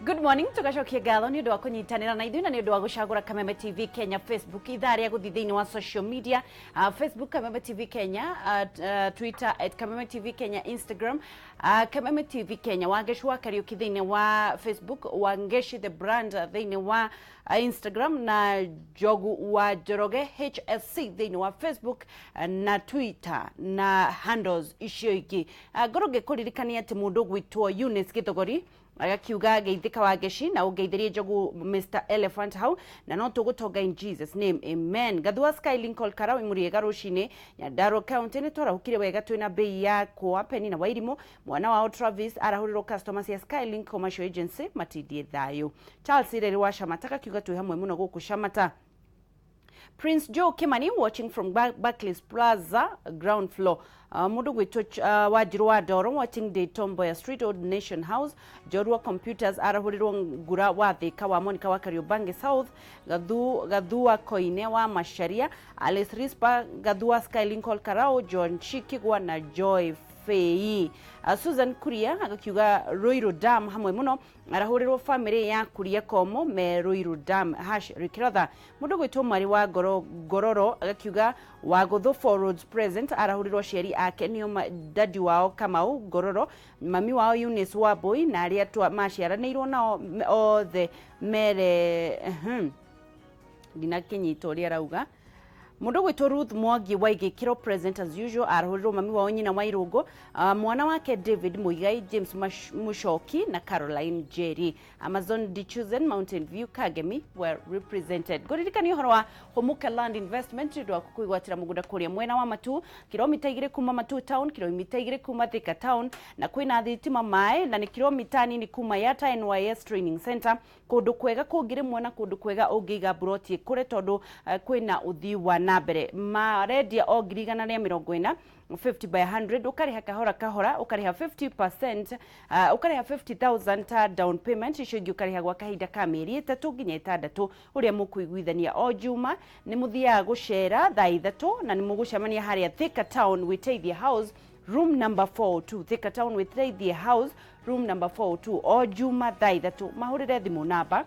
Good morning, tugacokia ngatho nĩ ũndũ wa kũnyitanĩra na ithuĩ na nĩ ũndũ wa gũcagũra Kameme TV Kenya Facebook ithaa rĩa gũthiĩ thĩinĩ wa social media, Facebook Kameme TV Kenya, Twitter @KamemeTVKenya, Instagram Kameme TV Kenya, Wangeshi wa Kariuki thĩinĩ wa Facebook, Wangeshi the brand thĩinĩ wa Instagram na Njogu wa Njoroge HSC thĩinĩ wa Facebook na Twitter na handles icio ingĩ. Ngorwo ngĩkũririkania atĩ mũndũ ũgwĩtwo Eunice Gĩthogori agakiuga geithĩka Wangeshi na ũngeithĩrie Njogu Mr Elephant hau na no tũgũtonga in Jesus name, amen. Gathua Sky Lincoln Karau imuriega rũcinĩ Nyandarua County nĩ twarahũkire wega twĩna bei ya kwa Penny na Wairimũ mwana wao Travis arahũrĩrwo customer cia Skylink Commercial Agency matindie thayũ. Charles Ireri wa Shamata gakiuga twĩ hamwe mũno gũkũ Shamata. Prince Joe Kimani watching from Barclays Plaza ground floor. Mundu gwitwo Wanjiru wa Ndoro watching the Tomboya Street Old Nation House. Njorua Computers arahurirwo ngura wa Thika wa Monica wa Kariobangi South. Gathua Koine wa Macharia, Alice Rispa Gathua Skylink Hall Karau, John Chikigwa na Joy Fei. Susan Kuria agakiuga Ruiru Dam hamwe muno arahurirwo family ya Kuria Komo me Ruiru Dam hash Rikirotha. Mundu gwitwo mwari wa Ngororo agakiuga wa Guthu Four Roads present arahurirwo aciari ake nio dadi wao Kamau Ngororo, mami wao Eunice Wambui na aria maciaranĩirwo nao othe mere ndinakinyita ũrĩa arauga. Mundu gwitwo Ruth Mwangi wa Igĩkĩro present as usual arahurirwo mami wao nyina wa Irũngũ, mwana wake David Muigai, James Mushoki na Caroline Jerry. Amazon Dichusen Mountain View Kagemi were represented. Ngũririkania ũhoro wa Humuka Land Investment nĩ ũndũ wa kwĩgwatĩra mũgũnda kũrĩa mwena wa Matu, kilomita 2 kuma Matu town, kilomita 2 kuma Thika town, na kwĩna thitima maĩ na nĩ kilomita nini kuma Yatta NYS Training Center. Kũndũ kwega kũngĩrĩmwo na kũndũ kwega ũngĩiga mburoti ĩkũre tondũ kwĩna ũthii wa na mbere. Marendia o ngiri igana rĩa mĩrongo ĩna, 50 by 100, ũkarĩha kahora kahora, ũkarĩha 50%, ũkarĩha 50,000 ta down payment, icio ingĩ ũkarĩha gwa kahinda ka mĩeri 3 nginya 6 ũrĩa mũkũiguithania. O Juma nĩ mũthiaga gũcera thaa 3 na nĩ mũgũcemania harĩa Thika Town Wĩteithie House room number 402. Thika Town Wĩteithie House room number 402 o Juma thaa 3. Mahũrĩre thimũ namba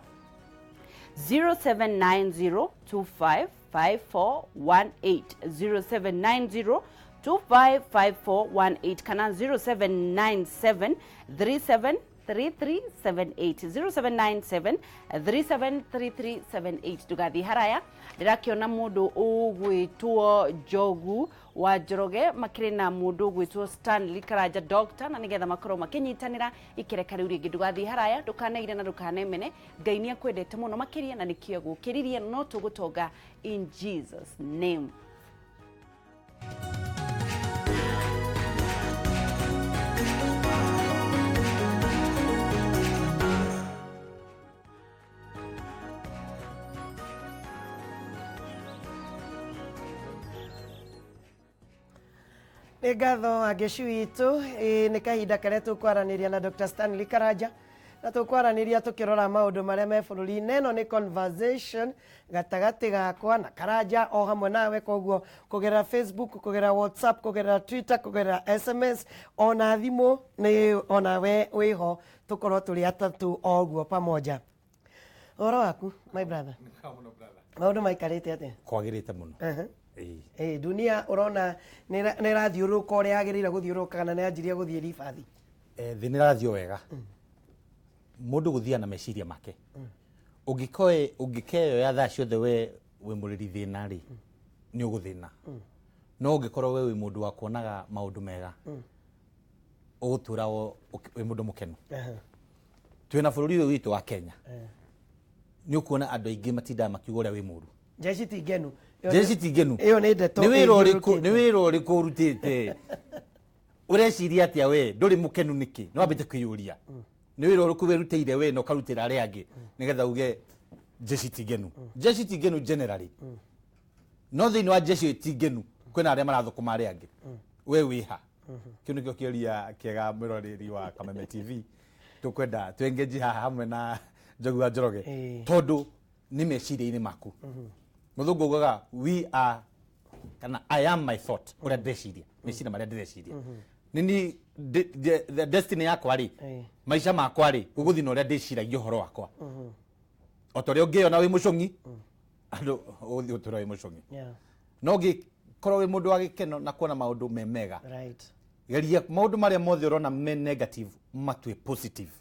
0790255418, 0790255418 kana 0797373378, 0797373378. Ndugathiĩ haraya, ndĩrakĩona mũndũ ũgwĩtwo Njogu wa Njoroge makĩrĩ na mũndũ ũgwĩtwo Stanley Karanja doctor, na nĩgetha makorwo makĩnyitanĩra ikereka rĩu rĩngĩ. Ndũgathiĩ haraya, ndũkaneire na ndũkanemene. Ngai nĩ akwendete mũno makĩria na nĩkĩo agũkĩririe, no tũgũtonga in Jesus name. Nĩ ngatho Wangeshi witũ, nĩ kahinda karĩa tũkwaranĩria na Dr. Stanley Karanja na tũkwaranĩria tũkĩrora maũndũ marĩa me bũrũri-inĩ. Ĩno nĩ conversation gatagatĩ gakwa na Karanja o hamwe nawe, koguo kũgerera Facebook, kũgerera WhatsApp, kũgerera Twitter, kũgerera SMS ona thimũ nĩ onawe wĩho, tũkorwo tũrĩ atatũ o ũguo pamoja. Ũhoro waku my brother? Maũndũ maikarĩte atĩa? Kwagĩrĩte mũno. Ĩĩ. Dunia ũrona nĩ ĩrathiũrũrũka ũrĩa yagĩrĩire gũthiũrũrũka kana nĩ yanjirie gũthiĩ ribathi? Thĩ nĩ ĩrathiĩ o wega. Mũndũ gũthiaga na meciria make. Ũngĩkeyoya thaa ciothe we wĩ mũrĩri thĩna rĩ, nĩ ũgũthĩna. No ũngĩkorwo we wĩ mũndũ wa kuonaga maũndũ mega, ũgũtũra wĩ mũndũ mũkenu. Twĩna bũrũri ũyũ witũ wa Kenya. Nĩ ũkuona andũ aingĩ matindaga makiuga ũrĩa wĩ mũru. Jeshi ti ngenu. Jeshi ti ngenu. Ĩyo nĩ ndeto Nĩ wĩra ũrĩkũ, ĩthiũrũrũkĩte. nĩ wĩra ũrĩkũ ũrutĩte? Ũreciria atĩa we? Ndũrĩ mũkenu nĩkĩ? Nĩ wambĩte kwĩyũria. Nĩ wĩra ũrĩkũ wĩrutĩire we na ũkarutĩra arĩa angĩ nĩgetha uge jeshi ti ngenu. Jeshi ti ngenu generally. No thĩinĩ wa jeshi ti ngenu kwĩna arĩa marathũkũma arĩa angĩ. We wĩha. Kĩu nĩkĩo kĩũria kĩega mwĩroreri wa Kameme TV. Tũkwenda twengeji haha hamwe na Njogu wa Njoroge. Tondũ nĩ meciria-inĩ maku. Mũthũngũ augaga we are kana I am my thought, ũrĩa ndĩreciria, meciria marĩa ndĩreciria. Nĩ ni The destiny yakwa rĩ, maica makwa rĩ, gũgũthiĩ na ũrĩa ndĩciragia ũhoro wakwa, o ta ũrĩa ũngĩona wĩ mũcong'i andũ ũgũthiĩ ũtũra wĩ mũcong'i, no ũngĩkorwo wĩ mũndũ wa gĩkeno na kuona maũndũ me mega, geria maũndũ marĩa mothe ũrona me negative matue positive,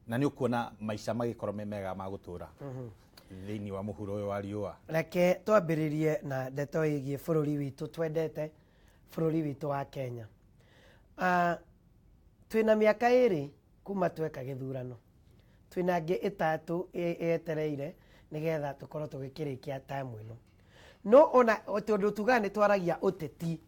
na nĩ ũkuona maica magĩkorwo me mega ma gũtũra thĩinĩ wa mũhuro ũyũ wa riũa. Reke twambĩrĩrie na ndeto ĩgiĩ bũrũri witũ twendete, bũrũri witũ wa Kenya. Twĩna mĩaka 2 kuma tweka gĩthurano, twĩna ĩngĩ 3 yetereire nĩgetha tũkorwo tũgĩkĩrĩkia time ĩno. No ona tondũ tugaga nĩ twaragia ũteti,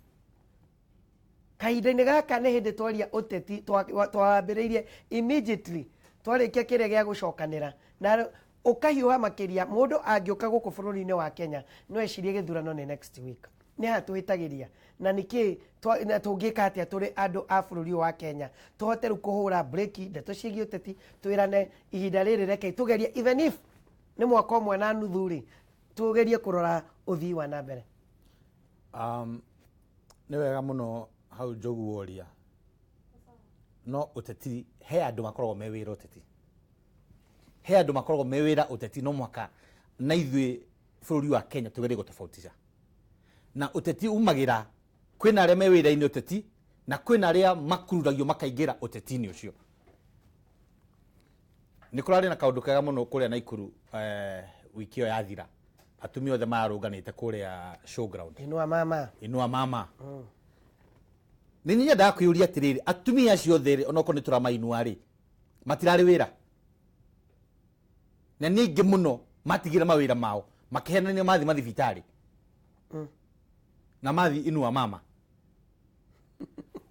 kahinda-inĩ gaka nĩ hĩndĩ twaria ũteti, twambĩrĩirie immediately twarĩkia kĩrĩa gĩa gũcokanĩra, na ũkahiũha makĩria. Mũndũ angĩũka gũkũ bũrũri-inĩ wa Kenya no ecirie gĩthurano nĩ next week. Nĩ haha tũhĩtagĩria, na nĩkĩ na tũngĩka atĩa tũrĩ andũ a bũrũri ũyũ wa Kenya tũhote rĩu kũhũra breki ndeto ciĩgiĩ ũteti, twĩrane ihinda rĩrĩ rekei tũgerie, even if nĩ mwaka 1.5 rĩ, tũgerie kũrora ũthii wa na mbere. Nĩ wega mũno hau Njogu woria. No ũteti, he andũ makoragwo me wĩra ũteti, he andũ makoragwo me wĩra ũteti, no mwaka na ithuĩ bũrũri wa Kenya tũgerie gũtofautisha na ũteti umagĩra kwĩna arĩa me wĩra-inĩ ũteti na kwĩna arĩa makururagio makaingĩra ũteti-inĩ ũcio. Nĩ kũrarĩ na kaũndũ kega mũno kũrĩa Naikuru, wiki ĩyo yathira, atumia othe mararũnganĩte kũrĩa showground. Inua Mama. Inua Mama. Nĩ nyendaga kwĩyũria atĩrĩrĩ, atumia acio othe rĩ, onokorwo nĩ tũramainua rĩ, matirarĩ wĩra, na nĩ aingĩ mũno matigire mawĩra mao makĩhenania mathi mathibitarĩ na mathi Inua Mama.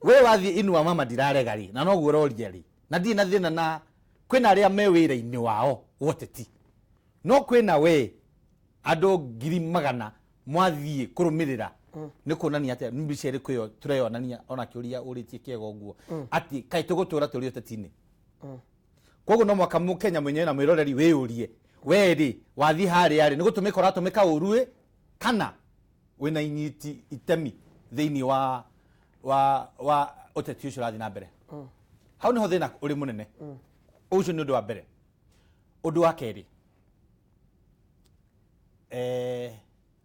We wathiĩ Inua Mama ndirarega rĩ, na noguo ũroria rĩ, na ndirĩ na thĩna na kwĩna arĩa me wĩra-inĩ wao woteti, no kwĩna we andũ 100,000 mwathiĩ kũrũmĩrĩra nĩ kuonania atĩa? Nĩ mbica ĩrĩkũ ĩyo tũreyonania? Ona kĩũria ũrĩtie kĩega ũguo, atĩ kaĩ tũgũtũra tũrĩ ũteti-inĩ? Koguo no mwaka mũkenya mwenyewe na mwĩroreri wĩyũrie, we rĩ, wathiĩ harĩa rĩ, nĩ gũtũmĩka ũratũmĩka ũru ĩ, kana wĩna inyiti itemi thĩinĩ wa ũteti ũcio ũrathiĩ na mbere? Hau nĩho thĩna ũrĩ mũnene. Ũcio nĩ ũndũ wa mbere. Ũndũ wa kerĩ,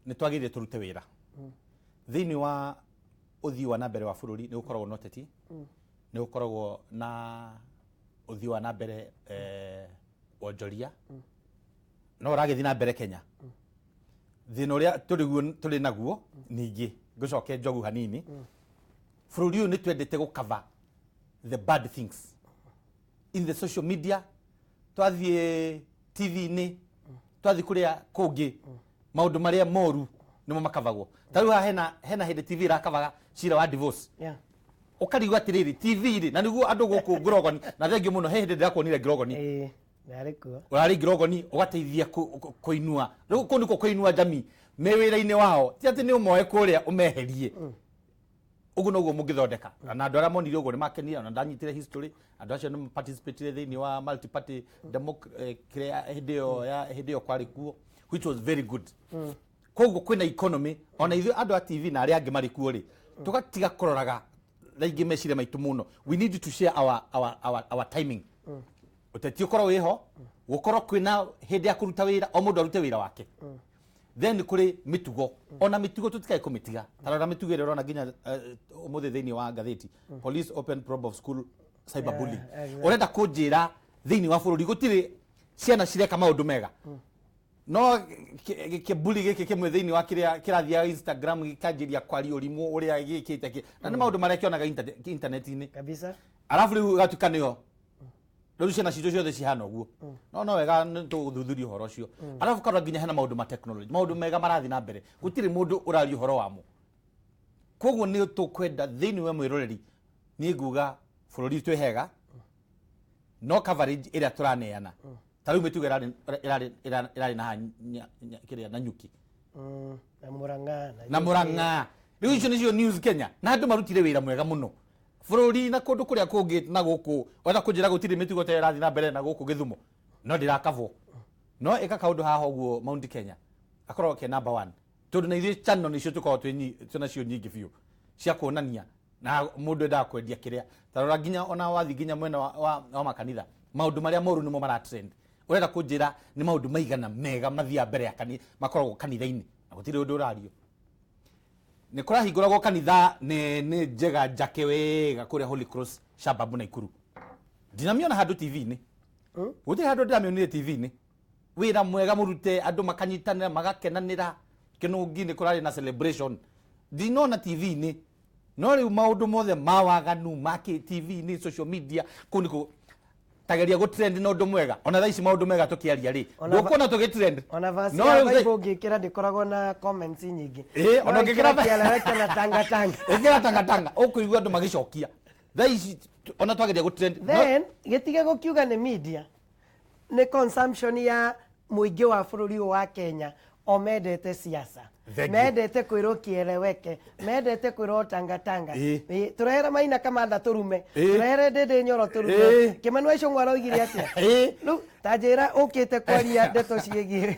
nĩ twagĩrĩire tũrute wĩra thĩinĩ wa ũthii wa na mbere wa bũrũri. Nĩ gũkoragwo na ũteti, nĩ gũkoragwo na ũthii wa na mbere, wonjoria no ũragĩthiĩ na mbere Kenya. Thĩna ũrĩa tũrĩ naguo, ningĩ ngũcoke Njogu hanini, bũrũri ũyũ nĩ twendete gũcover the bad things in the social media. Twathiĩ TV-inĩ, twathiĩ kũrĩa kũngĩ, maũndũ marĩa moru nĩmo makavagwo. Ta rĩu haha hena hĩndĩ TV ĩrakavaga cira wa divorce, ũkarigwo atĩrĩrĩ, TV rĩ, na nĩguo andũ gũkũ Ngurogoni, na thengio mũno, he hĩndĩ ndĩrakuonire Ngurogoni. Ĩĩ, ndarĩ kuo. Ũrarĩ Ngirogoni ũgateithia kũinua. Rĩu kũu nĩkuo kũinua jamii me wĩra-inĩ wao, ti atĩ nĩ ũmoe kũrĩa ũmeherie. Ũguo noguo mũngĩthondeka, na andũ arĩa monire ũguo nĩ makenire. Ona ndanyitire history, andũ acio nĩ participatire thĩinĩ wa multi party kĩrĩa hĩndĩ ĩyo ya hĩndĩ ĩyo kwarĩ kuo, which was very good. Koguo kwĩna economy, ona ithuĩ andũ a TV na arĩa angĩ marĩ kuo rĩ, tũgatiga kũroraga raingĩ meciria maitũ mũno. We need to share our timing. Ũteti ũkorwo wĩho, gũkorwo kwĩna hĩndĩ ya kũruta wĩra, o mũndũ arute wĩra wake. Then kũrĩ mĩtugo, ona mĩtugo tũtikae kũmĩtiga. Tarora mĩtugo ĩrĩa ũrona nginya ũmũthĩ thĩinĩ wa ngathĩti, police open probe of school cyberbullying. Ũrenda kũnjĩra thĩinĩ wa bũrũri gũtirĩ ciana cireka maũndũ mega? No kĩburi gĩkĩ kĩmwe thĩinĩ wa kĩrĩa kĩrathiaga Instagram gĩkanjĩria kwaria ũrimũ ũrĩa gĩkĩte na nĩ maũndũ marĩa kĩonaga internet-inĩ. Arabu rĩu gatuĩka nĩo rĩu ciana citũ ciothe cihana ũguo. No wega nĩ tũgũthuthuria ũhoro ũcio. Arabu karora nginya hena maũndũ ma technology, maũndũ mega marathiĩ na mbere, gũtirĩ mũndũ ũraria ũhoro wamo. Koguo nĩ tũkwenda thĩinĩ wa mwĩroreri, niĩ nguga bũrũri twĩ hega, no coverage ĩrĩa tũraneana, ta rĩu mĩtugo ĩrarĩ na haha kĩrĩa na nyuki. Na Murang'a. Na Murang'a. Rĩu icio nĩcio news Kenya, na andũ marutire wĩra mwega mũno bũrũri na kũndũ kũrĩa kũngĩ na gũkũ. Wenda kũnjĩra gũtirĩ mĩtugo ta ĩyo ĩrathiĩ na mbere na gũkũ Gĩthumo? No ndĩrakabwo, no ĩka kaũndũ haha ũguo Mount Kenya akorwo ke number one, tondũ na ithuĩ channel nĩcio tũkoragwo twĩ nacio nyingĩ biũ cia kuonania. Na mũndũ endaga kwendia kĩrĩa. Ta rora nginya ona wathi nginya mwena wa makanitha, maũndũ marĩa moru nĩmo mara trend. Ũrenda kũnjĩra nĩ maũndũ maigana mega mathiaga mbere ya kanitha, makoragwo kanitha-inĩ na gũtirĩ ũndũ ũrario. Nĩ kũrahingũragwo kanitha nene njega njake wega kũrĩa Holy Cross Shababu Naikuru. Ndinamĩona handũ TV-inĩ. Gũtirĩ handũ ndĩramĩonire TV-inĩ. Wĩra mwega mũrute, andũ makanyitanĩra, magakenanĩra. Kĩnũngi nĩ kũrarĩ na celebration. Ndinona TV-inĩ. No rĩu maũndũ mothe ma waganu ma TV-inĩ, social media, kũu nĩkuo tageria gũ trend na ũndũ mwega. Ona thaa ici maũndũ mega tũkĩaria rĩ, ndũkuona tũgĩ trend. Ona verse ya Bible ũngĩkĩra ndĩkoragwo na comments nyingĩ. Ona ũngĩkĩra kieleweke na tanga tanga. Ĩkĩra tanga tanga, ũkũigua andũ magĩcokia. Thaa ici ona twageria gũ trend. Then gĩtige gũkiuga nĩ media, nĩ consumption ya mũingĩ wa bũrũri ũyũ wa Kenya o mendete siasa, mendete kwĩrwo kieleweke, mendete kwĩrwo tanga tanga. Tũrehere Maina Kamanda tũrume, tũrehere Ndĩndĩ Nyoro tũrume. Kĩmani wa Icũng'wa aroigire atĩa? Rĩu ta njĩra ũkĩte kwaria ndeto ciĩgiĩ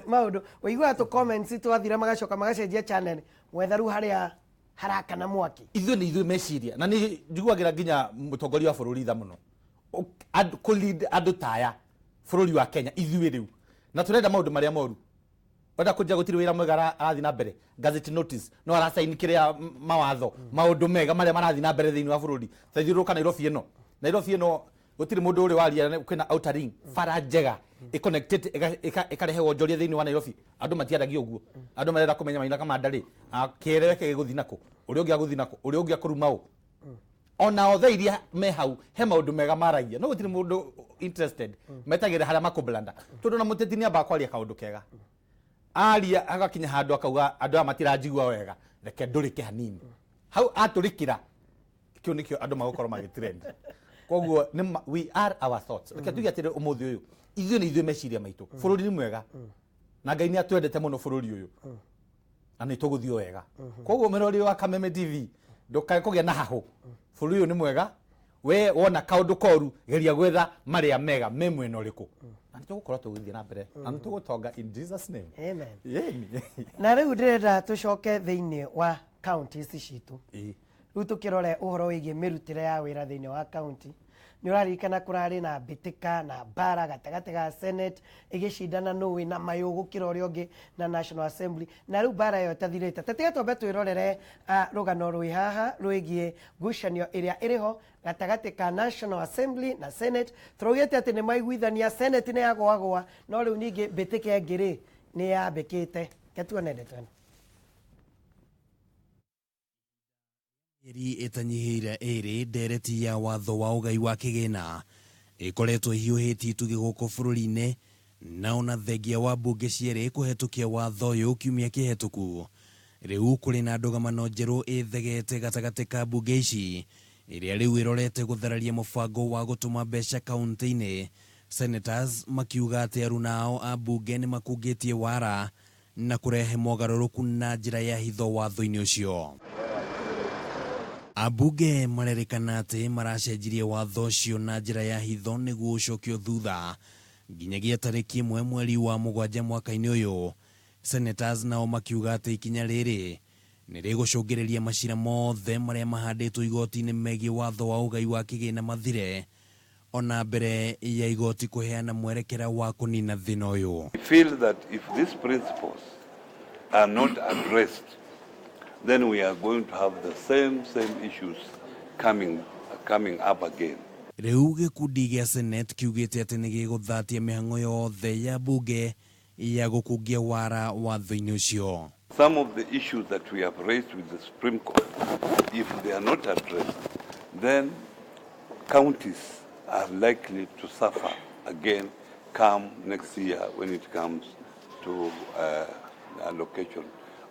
maũndũ, ũiguaga tũ comments twathira magacoka magacenjia channel gwetha rĩu harĩa harakana mwaki. Ithuĩ nĩ ithuĩ meciria, na nĩ njiguagĩra nginya mũtongoria wa bũrũri tha mũno. Kũ lead andũ ta aya bũrũri wa Kenya ithuĩ rĩu, na tũrenda maũndũ marĩa moru. Wenda kũnjia gũtirĩ wĩra mwega arathiĩ na mbere, gazette notice no arasaini kĩrĩa mawatho, maũndũ mega marĩa marathiĩ na mbere thĩinĩ wa bũrũri. Ta thiũrũrũka Nairobi ĩno, Nairobi ĩno gũtirĩ mũndũ ũrĩ waria kwĩna outer ring, bara njega ĩconnected ĩkarehe wonjoria thĩinĩ wa Nairobi. Andũ matiaragia ũguo, andũ marenda kũmenya Maina Kamanda rĩ, kĩeleweke gĩgũthiĩ nakũ, ũrĩa ũngĩ agũthiĩ nakũ, ũrĩa ũngĩ akũruma ũ. Ona othe iria me hau he maũndũ mega maragia, no gũtirĩ mũndũ interested. Metagĩrĩra harĩa makũblanda, tondũ na mũteti nĩ ambaga kwaria kaũndũ kega, aria agakinya handũ akauga andũ aya matiranjigua wega, reke ndũrĩke hanini. Hau atũrĩkĩra, kĩu nĩkĩo andũ magũkorwo magĩtrend. Koguo we are our thoughts. Reke tuge atĩrĩ, ũmũthĩ ũyũ ithuĩ nĩ ithuĩ meciria maitũ. Bũrũri nĩ mwega na Ngai nĩ atwendete mũno bũrũri ũyũ, na nĩ tũgũthiĩ wega. Koguo mũrori wa Kameme TV, ndũkae kũgĩa na hahũ. Bũrũri ũyũ nĩ mwega. We wona kaũndũ koru, geria gwetha marĩa mega me mwena ũrĩkũ, na nĩ tũgũkorwo tũgĩthiĩ na mbere na nĩ tũgũtonga in Jesus name. Amen. Yeni. Na rĩu ndĩrenda tũcoke thĩinĩ wa counties citũ. Rĩu tũkĩrore ũhoro wĩgiĩ mĩrutĩre ya wĩra thĩinĩ wa county. Nĩ ũraririkana kũrarĩ na mbĩtĩka na mbara gatagatĩ ga Senate ĩgĩcindana nũ wĩna mayũ gũkĩra ũrĩa ũngĩ na National Assembly, na rĩu mbara ĩyo ĩtathirĩte. Ta tiga twambe twĩrorere rũgano rwĩ haha rwĩgiĩ ngucanio ĩrĩa ĩrĩho gatagatĩ ka National Assembly na Senate. Tũraugĩte atĩ nĩ maiguithania, Senate nĩ yagũagũa, no rĩu ningĩ mbĩtĩka ĩngĩ rĩ nĩ yambĩkĩte. Reke tuone ndeto ĩno. Mĩeri ĩtanyihĩire ĩrĩ ndereti ya watho wa ũgai wa kĩgĩna ĩkoretwo ĩhiũhĩtie itugĩ gũkũ bũrũri-inĩ, na ona thengia wa mbunge cierĩ kũhetũkia watho ũyũ kiumia kĩhetũku. Rĩu kũrĩ na ndũgamano njerũ ĩthegete gatagatĩ ka mbunge ici, ĩrĩa rĩu ĩrorete gũthararia mũbango wa gũtũma mbeca kaunti-inĩ. Senators makiuga atĩ aruna ao a mbunge nĩ makungĩtie wara na kũrehe mogarũrũku na njĩra ya hitho watho-inĩ ũcio. Ambunge marerĩkana atĩ maracenjirie watho ũcio na njĩra ya hitho nĩguo ũcokio thutha nginyagia tarĩki 1 mweri wa 7 mwaka-inĩ ũyũ. Senators nao makiuga atĩ ikinya rĩrĩ nĩ rĩgũcũngĩrĩria macira mothe marĩa mahandĩtwo igoti-inĩ megiĩ watho wa ũgai wa kĩgĩna mathire, ona mbere ya igoti kũheana mwerekera wa kũnina thĩna ũyũ. We feel that if these principles are not addressed, then we are going to have the same issues coming up again. Rĩu gĩkundi gĩa Senate kiugĩte atĩ nĩ gĩgũthatia mĩhang'o yothe ya mbunge ya gũkungia wara watho-inĩ ũcio. Some of the issues that we have raised with the Supreme Court, if they are not addressed, then counties are likely to suffer again come next year when it comes to allocation.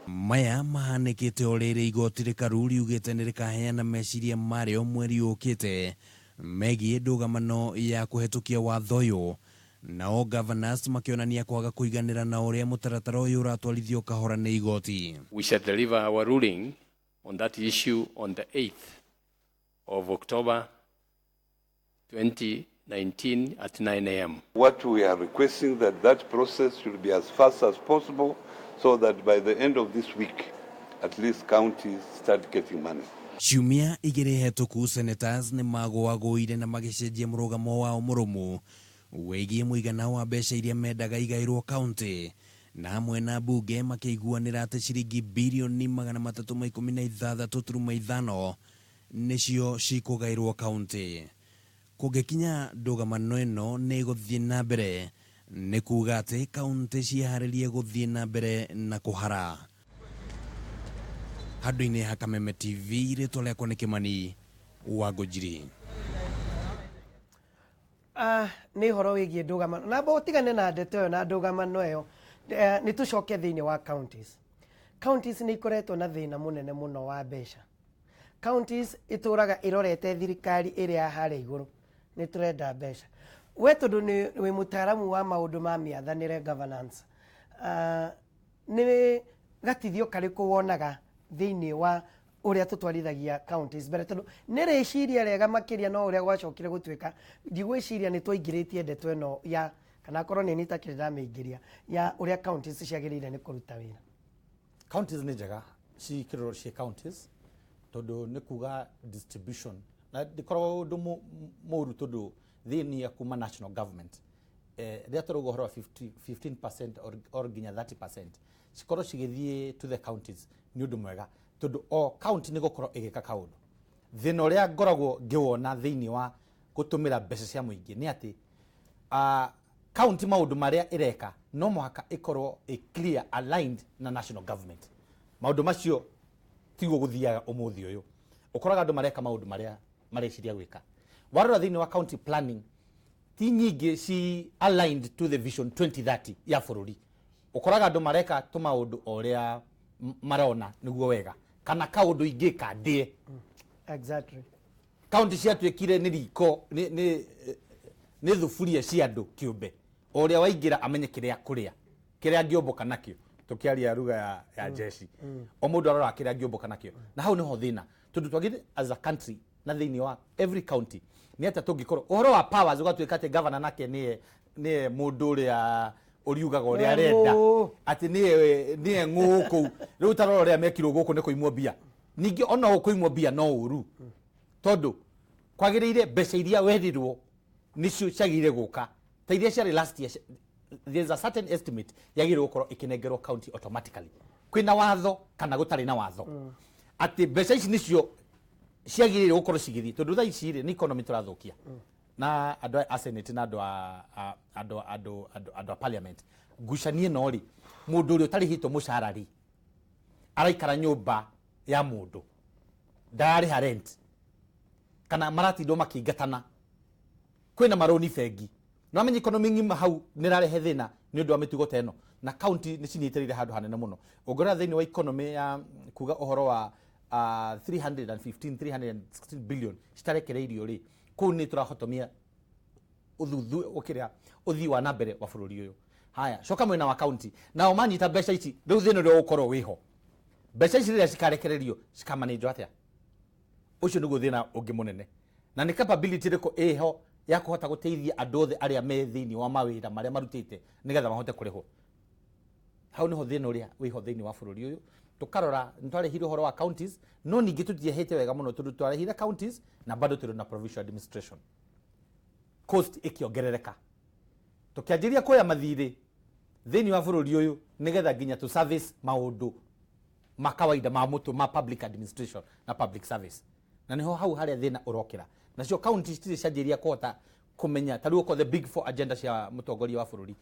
Maya mahanĩkĩte o rĩrĩ igoti rĩkaru riugĩte nĩ rĩkaheana meciria marĩo mweri ũkĩte megiĩ ndũgamano ya kũhetũkia watho ũyũ, nao governors makĩonania kwaga kũiganĩra na ũrĩa mũtaratara ũyũ ũratwarithio kahora nĩ igoti. We shall deliver our ruling on that issue on the 8th of October 2019 at 9 a.m. What we are requesting that that process should be as fast as possible so that by the end of this week, at least counties start getting money. Ciumia 2 hetũku, senators nĩ magũagũire na magĩcenjia mũrũgamo wao mũrũmu wĩgiĩ mũigana wa mbeca iria mendaga igaĩrwo kaunti, na hamwe na mbunge makĩiguanĩra atĩ ciringi birioni 316.5 nĩcio cikũgaĩrwo kaunti. Kũngĩkinya ndũgamano ĩno nĩ ĩgũthiĩ na mbere, nĩ kuga atĩ kaunti ciĩharĩrie gũthiĩ na mbere na kũhara. Handũ-inĩ ha Kameme TV, rĩtwa rĩakwa nĩ Kĩmani wa Ngũnjiri. Ah, nĩ ũhoro wĩgiĩ ndũgamano na ũtigane na ndeto ĩyo na ndũgamano ĩyo. Nĩ tũcoke thĩinĩ wa counties. Counties nĩ ikoretwo na thĩna mũnene mũno wa mbeca. Counties ĩtũraga ĩrorete thirikari ĩrĩa ya harĩa igũrũ, nĩ tũrenda mbeca. We tondũ nĩ wĩ mũtaaramu wa maũndũ ma mĩathanĩre, governance, nĩ gatithio karĩkũ wonaga thĩinĩ wa ũrĩa tũtwarithagia counties mbere? Tondũ nĩ rĩciria rĩega makĩria, no ũrĩa gwacokire gũtuĩka, ndigwĩciria nĩ twaingĩrĩtie ndeto ĩno ya, kana akorwo nĩ nitakĩrĩ ndamĩingĩria, ya ũrĩa counties ciagĩrĩire nĩ kũruta wĩra. Counties nĩ njega cikĩrorwo ciĩ counties, tondũ nĩ kuga distribution na ndĩkoragwo ũndũ mũru, tondũ thĩinĩ ya kuma national government, rĩrĩa tũrauga ũhoro wa 50, 15% or nginya 30% cikorwo cigĩthiĩ to the counties, nĩ ũndũ mwega, tondũ o county nĩ gũkorwo ĩgĩka kaũndũ. Thĩna ũrĩa ngoragwo ngĩwona thĩinĩ wa gũtũmĩra mbeca cia mũingĩ nĩ atĩ county maũndũ marĩa ĩreka no mũhaka ĩkorwo ĩ clear aligned na national government. Maũndũ macio tiguo gũthiaga. Ũmũthĩ ũyũ ũkoraga andũ mareka maũndũ marĩa mareciria gwĩka. Warora thĩinĩ wa county planning, ti nyingĩ ci aligned to the Vision 2030 ya bũrũri. Ũkoraga andũ mareka tũmaũndũ o ũrĩa marona nĩguo wega, kana kaũndũ ingĩka ndĩe. Kaunti ciatuĩkire nĩ riko, nĩ thuburia cia andũ kĩũmbe, o ũrĩa waingĩra amenye kĩrĩa kũrĩa, kĩrĩa angĩũmbũka nakĩo. Tũkĩaria ruga ya jeshi, o mũndũ aroraga kĩrĩa angĩũmbũka nakĩo, na hau nĩho thĩna, tondũ twagĩrĩire as a country na thĩinĩ wa every county nĩ atĩa tũngĩkorwo ũhoro wa powers ũgatuĩka atĩ governor nake nĩye mũndũ ũrĩa ũriugaga ũrĩa Nĩwe arenda. ng'ũ. Atĩ nĩye ng'ũ kũu. Rĩu tarora ũrĩa mekirwo gũkũ nĩ kũimwo mbia. Ningĩ ona ũũ kũimwo mbia no ũru, tondũ kwagĩrĩire mbeca iria werirwo nĩcio ciagĩrĩire gũka, ta iria ciarĩ last year. There's a certain estimate yagĩrĩirwo gũkorwo ĩkĩnengerwo county automatically, kwĩna watho kana gũtarĩ na watho, atĩ mbeca ici nĩcio ciagĩrĩire gũkorwo cigĩthiĩ, tondũ thaa ici rĩ, nĩ economy tũrathũkia. Na andũ a senate na andũ a a- andũ andũ andũ andũ a parliament, ngucanio ĩno rĩ, mũndũ ũrĩa ũtarĩhĩtwo mũcara rĩ, araikara nyũmba ya mũndũ, ndararĩha rent, kana maratindwo makĩingatana, kwĩna marũni bengi. No amenye economy ng'ima hau nĩ ĩrarehe thĩna nĩ ũndũ wa mĩtugo ta ĩno. Na county nĩ cinyitĩrĩire handũ hanene mũno. Ũngĩrora thĩinĩ wa economy ya kuga ũhoro wa 315 316 billion citarekereirio rĩ, kũu nĩ tũrahotomia ũthuthu ũkĩrĩa ũthii wa na mbere wa bũrũri ũyũ. Haya, coka mwena wa county, nao manyita mbeca ici, rĩu thĩna ũrĩa ũgũkorwo wĩho, mbeca ici rĩrĩa cikarekererio cikamanĩnjwo atĩa? Ũcio nĩguo thĩna ũngĩ mũnene. Na nĩ capability ĩrĩkũ ĩho ya kũhota gũteithia andũ othe arĩa me thĩinĩ wa mawĩra marĩa marutĩte nĩgetha mahote kũrĩhwo? Hau nĩho thĩna ũrĩa wĩho thĩinĩ wa bũrũri ũyũ. Tũkarora nĩ twarehire ũhoro wa counties, no ningĩ tũtiehete wega mũno, tondũ twarehire counties na bado tũrĩ na provincial administration, cost ĩkĩongerereka, tũkĩanjĩria kuoya mathirĩ thĩinĩ wa bũrũri ũyũ nĩgetha nginya tũ service maũndũ ma kawaida ma mũtũ ma public administration na public service. Na niho hau harĩa thĩna ũrokĩra. Nacio county citirĩ cianjĩria kũhota kũmenya, ta rĩu okorwo the big four agenda cia mũtongoria wa bũrũri,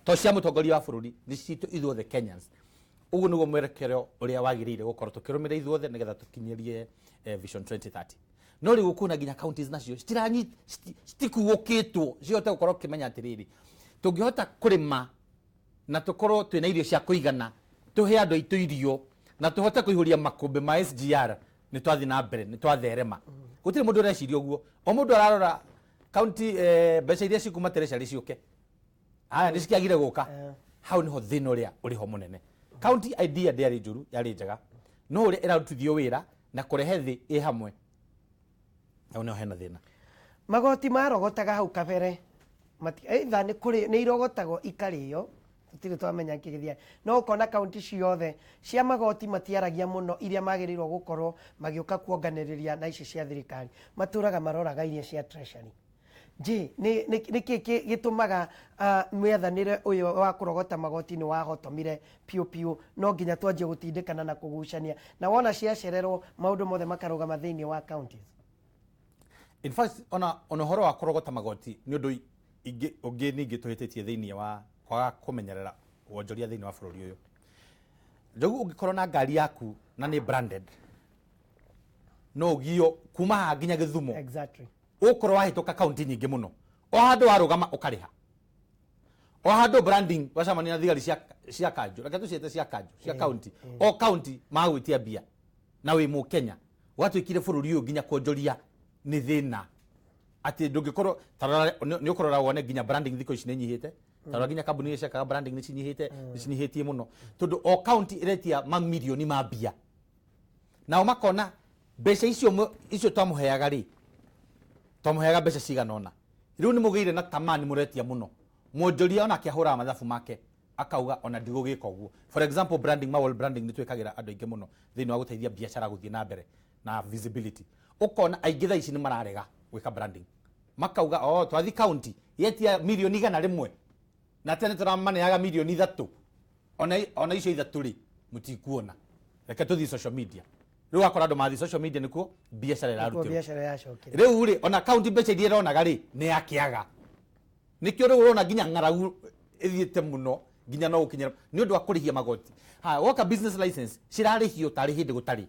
to cia mũtongoria wa bũrũri, nĩ citũ ithuothe Kenyans. Ũguo nĩguo mwerekero ũrĩa wagĩrĩire gũkorwo tũkĩrũmĩrĩra ithuothe nĩgetha tũkinyĩrie Vision 2030. No rĩu ũkuona nginya counties nacio citikuũkĩtwo cihote gũkorwo ũkĩmenya atĩrĩrĩ, tũngĩhota kũrĩma na tũkorwo twĩna irio cia kũigana, tũhe andũ aitũ irio na tũhote kũihũria makũmbĩ ma SGR, nĩ twathiĩ na mbere, nĩ twatherema. Gũtirĩ mũndũ ũreciria ũguo. O mũndũ ararora county, mbeca iria cikuma treasury ciũke. Haya, nĩ cikĩagire gũka. Hau niho thĩna ũrĩa ũrĩ ho mũnene. County idea ndĩarĩ njũru, yarĩ njega, no ũrĩa ĩrarutithio wĩra na kũrehe thĩ ĩ hamwe, hau niho hena thĩna. Magoti marogotaga hau kabere, either nĩ kũrĩ nĩ irogotagwo ikarĩo. Tũtirĩ twamenya kĩ gĩthiaga, no ũkona kaunti ciothe cia magoti matiaragia mũno iria magĩrĩirwo gũkorwo magĩũka kuonganĩrĩria na ici cia thirikari, matũraga maroraga iria cia treasury. Je, nĩ kĩ gĩtũmaga mĩathanĩre ũyũ wa kũrogota magoti nĩ wahotomire piũ piũ, no nginya twanjie gũtindĩkana na kũgucania, na wona ciacererwo maũndũ mothe makarũgama thĩinĩ wa counties? In fact, ona ũhoro wa kũrogota magoti nĩ ũndũ ingĩ ũngĩ ningĩ tũhĩtĩtie thĩinĩ wa kwaga kũmenyerera wonjoria thĩinĩ wa bũrũri ũyũ. Njogu, ũngĩkorwo na ngari yaku na nĩ branded, no ũgio kuma haha nginya Gĩthumo. Ũkorwo wahĩtũka kaunti nyingĩ mũno, o handũ warũgama ũkarĩha, o handũ branding, wacemania na thigari cia kanjũ, reke tũciĩte cia kanjũ, cia kaunti, o kaunti magwĩtia mbia na wĩ Mũkenya. Gwatuĩkire bũrũri ũyũ nginya kuonjoria nĩ thĩna, atĩ ndũngĩkorwo ta rora, nĩ ũkũrora wone nginya branding thikũ ici nĩ nyihĩte. Ta rora nginya kambuni iria ciakaga branding nĩ cinyihĩte, nĩ cinyihĩtie mũno, tondũ o kaunti ĩretia mamirioni ma mbia, nao makona mbeca icio icio twamũheaga rĩ, twamũheaga mbeca cigana ũna, rĩu nĩ mũgĩire na tamaa, nĩ mũretia mũno. Mwonjoria onake ahũraga mathabu make akauga ona ndigũgĩka ũguo. For example, branding, mawall branding nĩ twĩkagĩra andũ aingĩ mũno thĩinĩ wa gũteithia biacara gũthiĩ na mbere na visibility. Ũkona aingĩ thaa ici nĩ mararega gwĩka branding, makauga oh, twathi county yetia mirioni 100 na tene tũramaneaga mirioni 3, ona icio ithatũ rĩ, mũtikuona, reke tũthiĩ social media. Rĩu wakora andũ mathiĩ social media nĩkuo biacara nĩkuo ĩrarutĩrwo. Biacara yacokire. Rĩu rĩ, ona kaunti mbeca iria ĩronaga rĩ, nĩ yakĩaga. Nĩkĩo rĩu ũrona nginya ng'aragu ĩthiĩte mũno, nginya no gũkinyĩra nĩ ũndũ wa kũrĩhia magoti. Haya, woka business license cirarĩhio tarĩ hĩndĩ gũtarĩ.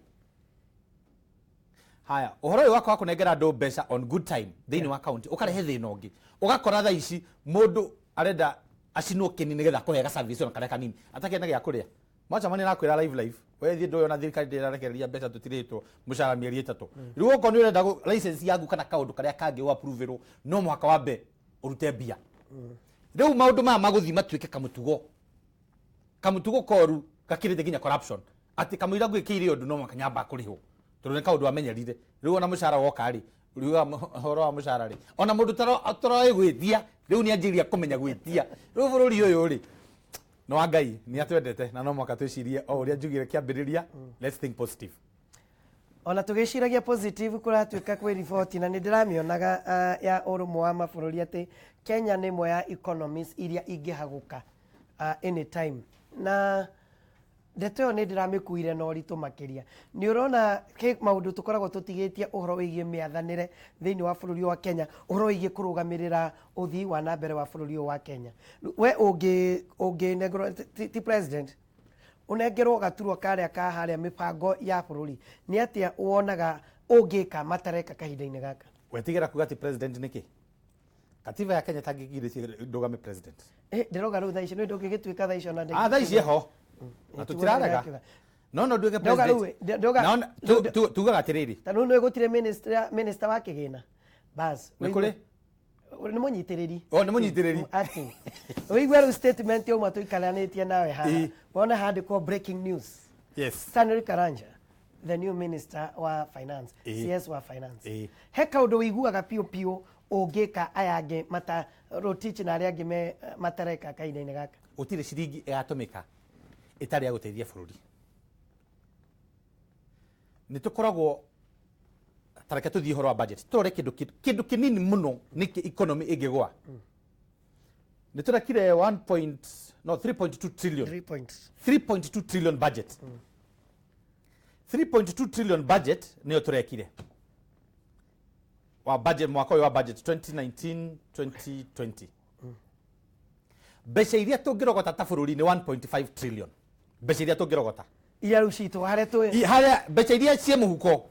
Haya, ũhoro ũyũ wakwa wa kũnengera andũ mbeca on good time thĩinĩ wa kaunti ũkarehe thĩna ũngĩ. Ũgakora thaa ici mũndũ arenda acinwo kĩni nĩgetha akũhe ga service ona karĩa kanini atakĩrĩ na gĩa kũrĩa. Mwacemania nakwĩra live live, we thiĩ ndũĩ ona thirikari ndĩrarekereria mbeca, tũtirĩtwo mũcara mĩeri 3. Rĩu okorwo nĩ ũrenda license yaku kana kaũndũ karĩa kangĩ ũapproverwo, no mũhaka wambe ũrute mbia. Rĩu maũndũ maya magũthiĩ matuĩke kamũtugo, kamũtugo koru gakĩrĩte nginya corruption, atĩ kamũira ngwĩkĩire ũndũ no mũhaka nyamba kũrĩhwo, tondũ nĩ kaũndũ wamenyerire. Rĩu ona mũcara woka rĩ, riuga ũhoro wa mũcara rĩ, ona mũndũ tũroĩ gwĩtia rĩu nĩ anjĩrĩria kũmenya gwĩtia. Rĩu bũrũri ũyũ rĩ, nĩ wa Ngai, nĩ atwendete, na no mũhaka twĩcirie o ũrĩa njugire kĩambĩrĩria, let's think positive. Ona tũgĩciragia positive, kũratuĩka kwĩ riboti na nĩ ndĩramĩonaga ya ũrũmwe wa mabũrũri atĩ Kenya nĩ ĩmwe ya economies iria ingĩhagũka anytime, na ndeto ĩyo nĩ ndĩramĩkuire na ũritũ makĩria. Nĩ ũrona he maũndũ tũkoragwo tũtigĩtie ũhoro wĩgiĩ mĩathanĩre thĩinĩ wa bũrũri wa Kenya, ũhoro wĩgiĩ kũrũgamĩrĩra ũthii wa na mbere wa bũrũri ũyũ wa Kenya. We ũngĩnengerwo ti president, ũnengerwo gaturwa karĩa ka harĩa mĩbango ya bũrũri, nĩ atĩa wonaga ũngĩka matareka kahinda-inĩ gaka? Wetigĩra kuga atĩ president nĩkĩ? Katiba ya Kenya tangĩgirĩtie ndũgame president. Eh, ndĩroga rĩu thaa ici nĩ ndũngĩgĩtuĩka thaa ici ona. Ah, thaa ici eho na tũtirarega, no nduĩke Ndauga rĩu president. Ndauga Tugaga atĩrĩrĩ, ta rĩu nĩ gũtirĩ minister wa kĩgĩna bas. Nĩ kũrĩ? Nĩ mũnyitĩrĩri. O, nĩ mũnyitĩrĩri. Acting. Ũigue rĩu statement yauma tũikaranĩtie nawe haha, wona handĩkwo "Breaking news". Stanley Karanja, the new minister wa finance, CS wa finance. He kaũndũ ũiguaga piũ piũ ũngĩka aya angĩ mata Rotich na arĩa angĩ me matareka kahinda-inĩ gaka? Gũtirĩ ciringi ĩgatũmĩka ĩtarĩ ya gũteithia bũrũri. Nĩ tũkoragwo, ta reke tũthiĩ ũhoro wa budget, tũrore kĩndũ kĩndũ kĩnini mũno nĩkĩ economy ĩngĩgwa. Nĩ tũrekire 1 point, no 3.2 trillion. 3 point. 3.2 trillion budget, 3.2 trillion budget nĩyo tũrekire wa budget mwaka ũyũ wa budget 2019 2020. Mbeca iria tũngĩrogota ta bũrũri nĩ 1.5 trillion, mbeca iria tũngĩrogota. Iria rĩu citũ harĩa twĩ. Harĩa mbeca iria ciĩ mũhuko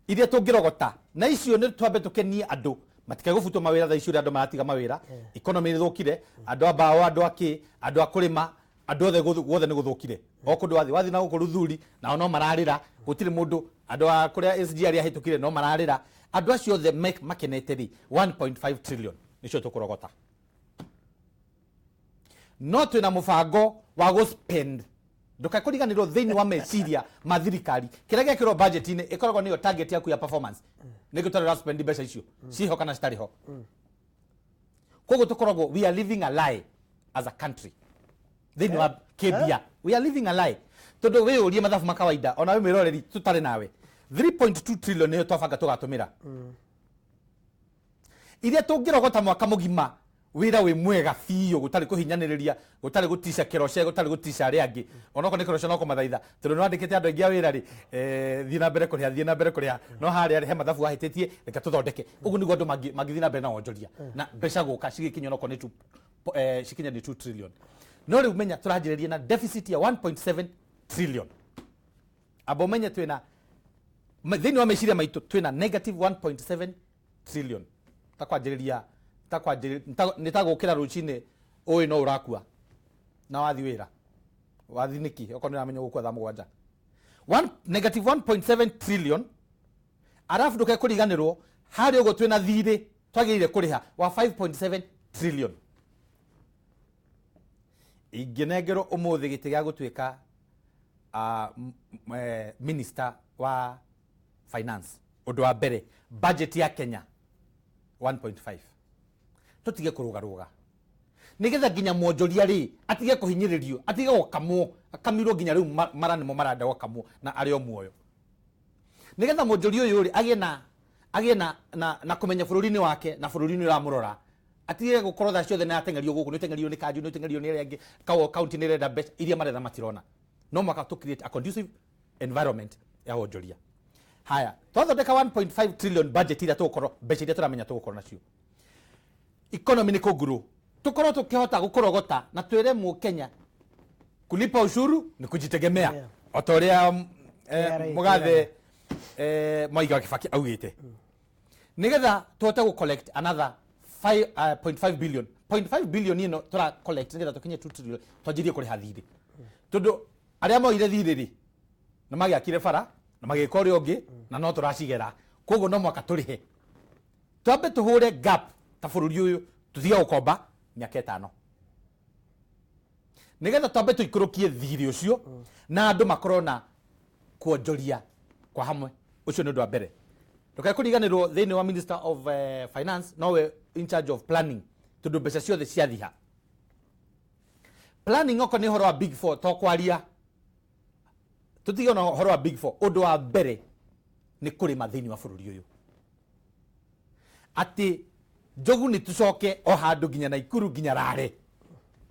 iria tũngĩrogota, na icio nĩ twambe tũkenie andũ matikae gũbutwo mawĩra. Thaa ici ũrĩa andũ maratiga mawĩra, economy nĩ thũkire, andũ a mbaũ, andũ a kĩ, andũ a kũrĩma, andũ othe guothe nĩ gũthũkire. O kũndũ wathiĩ, wathiĩ na gũkũ Ruthuri nao no mararĩra, gũtirĩ mũndũ. Andũ a kũrĩa SGR yahĩtũkire no mararĩra. Andũ acio othe makenete rĩ, 1.5 trillion nĩcio tũkũrogota, no twĩna mũbango wa gũ-spend. Ndũkae thĩinĩ wa meciria ma thirikari, kĩrĩa gĩekĩrwo budget-inĩ ĩkoragwo nĩyo target yaku ya performance, nĩkĩo tũrĩ spend mbeca icio ciho kana citarĩ ho. Koguo tũkoragwo, we are living a lie as a country. Thĩinĩ wa kĩmbia, we are living a lie, tondũ wĩyũrie mathabu ma kawaida, ona we mwĩroreri tũtarĩ nawe, 3.2 trillion nĩyo twabanga tũgatũmĩra, iria tũngĩrogota mwaka mũgima wĩra wĩ mwega biũ, gũtarĩ kũhinyanĩrĩria, gũtarĩ gũtica kĩroce, gũtarĩ gũtica arĩa angĩ. Onokorwo nĩ kĩroce, no kũmathaitha, tondũ nĩ wandĩkĩte andũ aingĩ a wĩra rĩ, thiĩ na mbere kũrĩha, thiĩ na mbere kũrĩha, no harĩa rĩ he mathabu wahĩtĩtie, reke tũthondeke. Ũguo nĩguo andũ mangĩthiĩ na mbere na wonjoria na mbeca gũka cigĩkinya, onokorwo nĩ cikinya nĩ 2 trillion. No rĩu menya tũranjĩrĩria na deficit ya 1.7 trillion. Amba ũmenye twĩna thĩinĩ wa meciria maitũ twĩna negative 1.7 trillion. Ta kwanjĩrĩria, ta kwanjĩrĩria nĩ ta gũkĩra rũcinĩ ũĩ no ũrakua na wathi wĩra wathi nĩkĩ okorwo nĩ ũramenya ũgũkua thaa 7. Negative 1.7 trillion. Arabu ndũke kũriganĩrwo harĩa ũguo twĩna thirĩ twagĩrĩire kũrĩha wa 5.7 trillion. Ingĩnengerwo ũmũthĩ gĩtĩ gĩa gũtuĩka minister wa finance, ũndũ wa mbere, budget ya Kenya 1.5, tũtige kũrũgarũga, nĩgetha nginya mwonjoria rĩ atige kũhinyĩrĩrio, atige gũkamwo, akamirwo nginya rĩu mara nĩmo marenda gũkamwo na arĩ o muoyo, nĩgetha mwonjoria ũyũ rĩ agĩe na kũmenya bũrũri-inĩ wake na bũrũri-inĩ ũramũrora, atige gũkorwo thaa ciothe nĩ ateng'erio gũkũ, nĩ ũteng'erio nĩ kanju, nĩ ũteng'erio nĩ arĩa angĩ, kaunti nĩ ĩrenda mbeca iria maretha matirona. No mwaka tũ create a conducive environment ya wonjoria. Haya, twathondeka 1.5 trillion budget iria tũgũkorwo, mbeca iria tũramenya tũgũkorwo nacio, economy nĩ kũnguru, tũkorwo tũkĩhota gũkũrogota na twĩre mũkenya kulipa ushuru ni kujitegemea, o ta ũrĩa KRA mũgathe Mwai wa Kibaki augĩte, nĩgetha tũhote gũ collect another 0.5 billion. 0.5 billion ĩno tũra collect nĩgetha tũkinye 2 trillion, twanjĩrie kũrĩha thirĩ, tondũ arĩa moire thirĩ rĩ nĩ magĩakire bara na magĩka ũrĩa ũngĩ na no tũracigera. Koguo no mwaka tũrĩhe, twambe tũhũre gap ta bũrũri ũyũ, tũtige gũkomba mĩaka 5, nĩgetha twambe tũikũrũkie thirĩ ũcio na andũ makorwo na kuonjoria kwa hamwe. Ũcio nĩ ũndũ wa mbere. Ndũkae kũriganĩrwo thĩinĩ wa minister of finance nowe in charge of planning, tondũ mbeca ciothe ciathiha planning. Oko nĩ ũhoro wa Big Four, to kwaria tũtige ona ũhoro wa Big Four. Ũndũ wa mbere nĩ kũrĩma thĩinĩ wa bũrũri ũyũ, atĩ njogu nĩ tũcoke o handũ nginya Naikuru, nginya Rare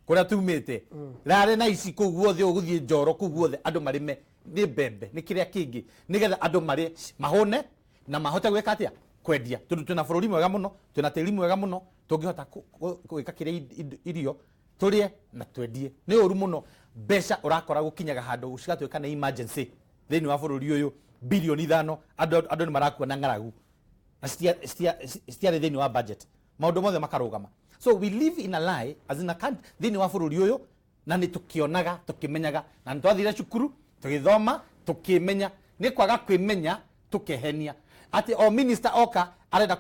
kũrĩa tumĩte, Rare na ici kũu guothe, ũgũthiĩ Njoro kũu guothe, andũ marĩme nĩ mbembe, nĩ kĩrĩa kĩngĩ, nĩgetha andũ marĩe mahũne na mahote gwĩka atĩa? Kwendia, tondũ twĩna bũrũri mwega mũno, twĩna tĩri mwega mũno, tũngĩhota gwĩka kĩrĩa irio tũrĩe na twendie. Nĩ ũru mũno mbeca ũrakora gũkinyaga handũ cigatuĩka nĩ emergency thĩinĩ wa bũrũri ũyũ, 5 bilioni, andũ nĩ marakua na ng'aragu na citiarĩ thĩinĩ wa budget, maũndũ mothe makarũgama. So we live in a lie as in a country thĩinĩ wa bũrũri ũyũ, na nĩ tũkĩonaga, tũkĩmenyaga, na nĩ twathire cukuru tũgĩthoma, tũkĩmenya. Nĩ kwaga kwĩmenya, tũkehenia atĩ o minister oka arenda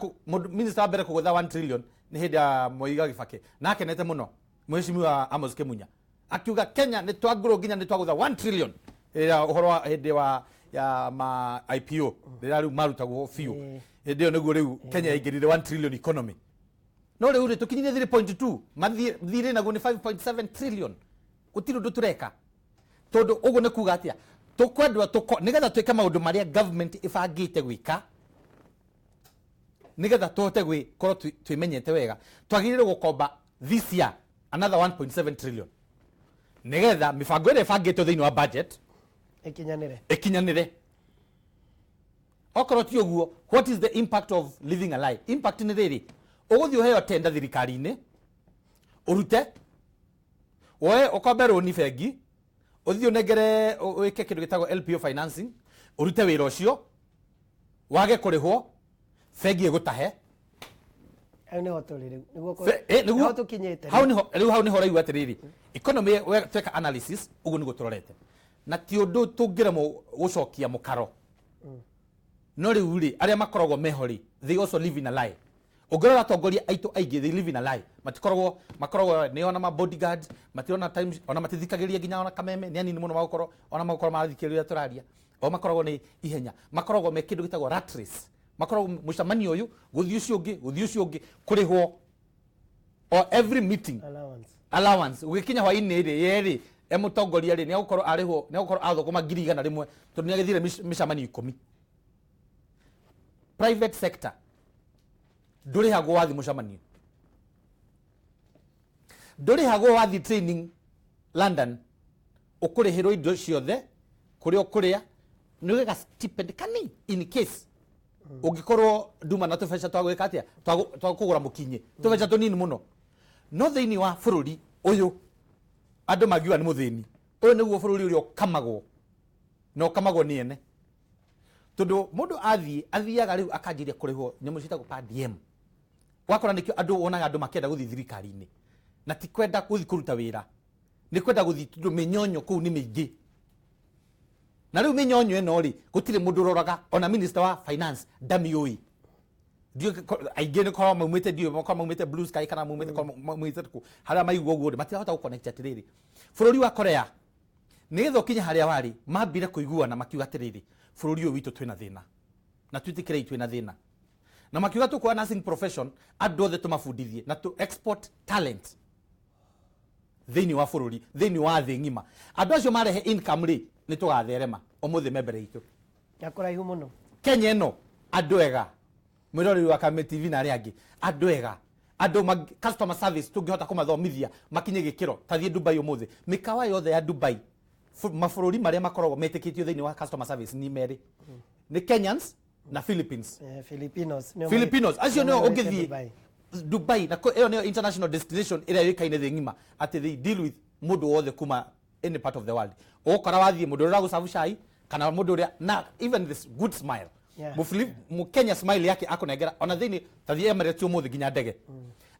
minister wa mbere kũgũtha 1 trillion nĩ hĩndĩ ya Moi wa Kibaki, na akenete mũno Mheshimiwa Amos Kimunya akiuga Kenya nĩ twangũrũ nginya nĩ twagũtha 1 trillion ya ũhoro wa hĩndĩ wa ya ma IPO rĩrĩa rĩu marutagwo biũ. Hĩndĩ ĩyo nĩguo rĩu Kenya yaingĩrire 1 trillion economy. No rĩu rĩ tũkinyire 3.2, thirĩ naguo nĩ 5.7 trillion. Gũtirĩ ũndũ tũreka, tondũ ũguo nĩ kuga atĩa? Tũkwendwa nĩgetha twĩke maũndũ marĩa government ĩbangĩte gwĩka, nĩgetha tũhote gwĩkorwo twĩmenyete wega, twagĩrĩirwo gũkomba this year another 1.7 trillion, nĩgetha mĩbango ĩrĩa ĩbangĩtwo thĩinĩ wa budget ĩkinyanĩre. Ĩkinyanĩre. Okorwo ti ũguo, what is the impact of living a lie? Impact nĩ rĩrĩ: ũgũthiĩ ũheo tenda thirikari-inĩ, ũrute woe ũkombe rũni bengi, ũthiĩ ũnengere wĩke kĩndũ gĩtagwo LPO financing, ũrute wĩra ũcio, wage kũrĩhwo, bengi ĩgũtahe. Hau nĩho tũrĩ rĩu, nĩguo nĩguo nĩho tũkinyĩte. Hau niho rĩu, hau niho ũraigua atĩrĩrĩ, economy tweka analysis ũguo nĩguo tũrorete, na ti ũndũ tũngĩremwo gũcokia mũkaro. No rĩu rĩ, arĩa makoragwo meho rĩ, they also live in a lie. Ũngĩrora atongoria aitũ aingĩ, they live in a lie. Matikoragwo, makoragwo nĩ ona ma bodyguards, matirona times, ona matithikagĩrĩria nginya ona Kameme. Nĩ anini mũno magũkorwo ona magũkorwo marathikĩrĩria tũraria. O makoragwo nĩ ihenya, makoragwo me kĩndũ gĩtagwo rat race, makoragwo mũcemanio ũyũ, gũthiĩ ũcio ũngĩ, gũthiĩ ũcio ũngĩ, kũrĩhwo o every meeting. Allowance. Allowance ũgĩkinya hwainĩ rĩ yerĩ e mũtongoria rĩ nĩegũkorwo arĩhwo, nĩegũkorwo athũkũma 100,000 tondũ nĩagĩthire mĩcemanio 10. Private sector ndũrĩhagwo wathi mũcemanio, ndũrĩhagwo wathi training London, ũkũrĩhĩrwo indo ciothe kũrĩa ũkũrĩa nĩ ga stipend kani in case ũngĩkorwo nduma na tũbeca twa gwĩka atĩa, twa kũgũra mũkinyĩ, tũbeca tũnini mũno. No thĩinĩ wa bũrũri ũyũ andũ mangiuga nĩ mũthĩni, ũyũ nĩguo bũrũri ũrĩa ũkamagwo na ũkamagwo nĩ ene, tondũ mũndũ athiĩ athiaga rĩu akanjĩria kũrĩhwo nyamũ ciĩtagwo per diem. Ũgakora nĩkĩo andũ wonaga andũ makĩenda gũthiĩ thirikari-inĩ, na ti kwenda gũthiĩ kũruta wĩra, nĩ kwenda gũthiĩ tondũ mĩnyonyo kũu nĩ mĩingĩ. Na rĩu mĩnyonyo ĩno rĩ gũtirĩ mũndũ ũroraga, ona minister wa finance ndamĩũĩ. Aingĩ nĩ korwo maumĩte, ndiũĩ makorwo maumĩte Blue Sky kana maumĩte korwo maumĩte kũ, harĩa maigua ũguo rĩ matirahota gũ-connect atĩrĩrĩ bũrũri wa Korea nĩgetha ũkinye harĩa warĩ mambire kũiguana makiuga atĩrĩrĩ bũrũri ũyũ witũ twĩna thĩna na twĩtĩkĩrei twĩna thĩna, na makiuga tũkuoya nursing profession andũ othe tũmabundithie na tũ export talent thĩinĩ wa bũrũri, thĩinĩ wa thĩ ng'ima. Andũ acio marehe income rĩ nĩ tũgatherema ũmũthĩ me mbere itũ na kũraihu mũno. Kenya ĩno andũ ega, mwĩroreri wa Kameme TV na arĩa angĩ, andũ ega, andũ customer service tũngĩhota kũmathomithia makinye gĩkĩro. Ta thiĩ Dubai ũmũthĩ, mĩkawa yothe ya Dubai, mabũrũri marĩa makoragwo metĩkĩtio thĩinĩ wa customer service nĩ merĩ, nĩ Kenyans na Philippines. Filipinos. Filipinos acio nĩo ũngĩthiĩ Dubai na ĩyo nĩyo international destination ĩrĩa yũĩkaine thĩ ng'ima atĩ they deal with mũndũ wothe kuma any part of the world. Ũgũkora wathiĩ mũndũ ũrĩa ũragũcabu cai kana mũndũ ũrĩa na even this good smile. Mũkenya smile yake akũnengera ona thĩinĩ. Ta thiĩ Emirates ũmũthĩ nginya ndege,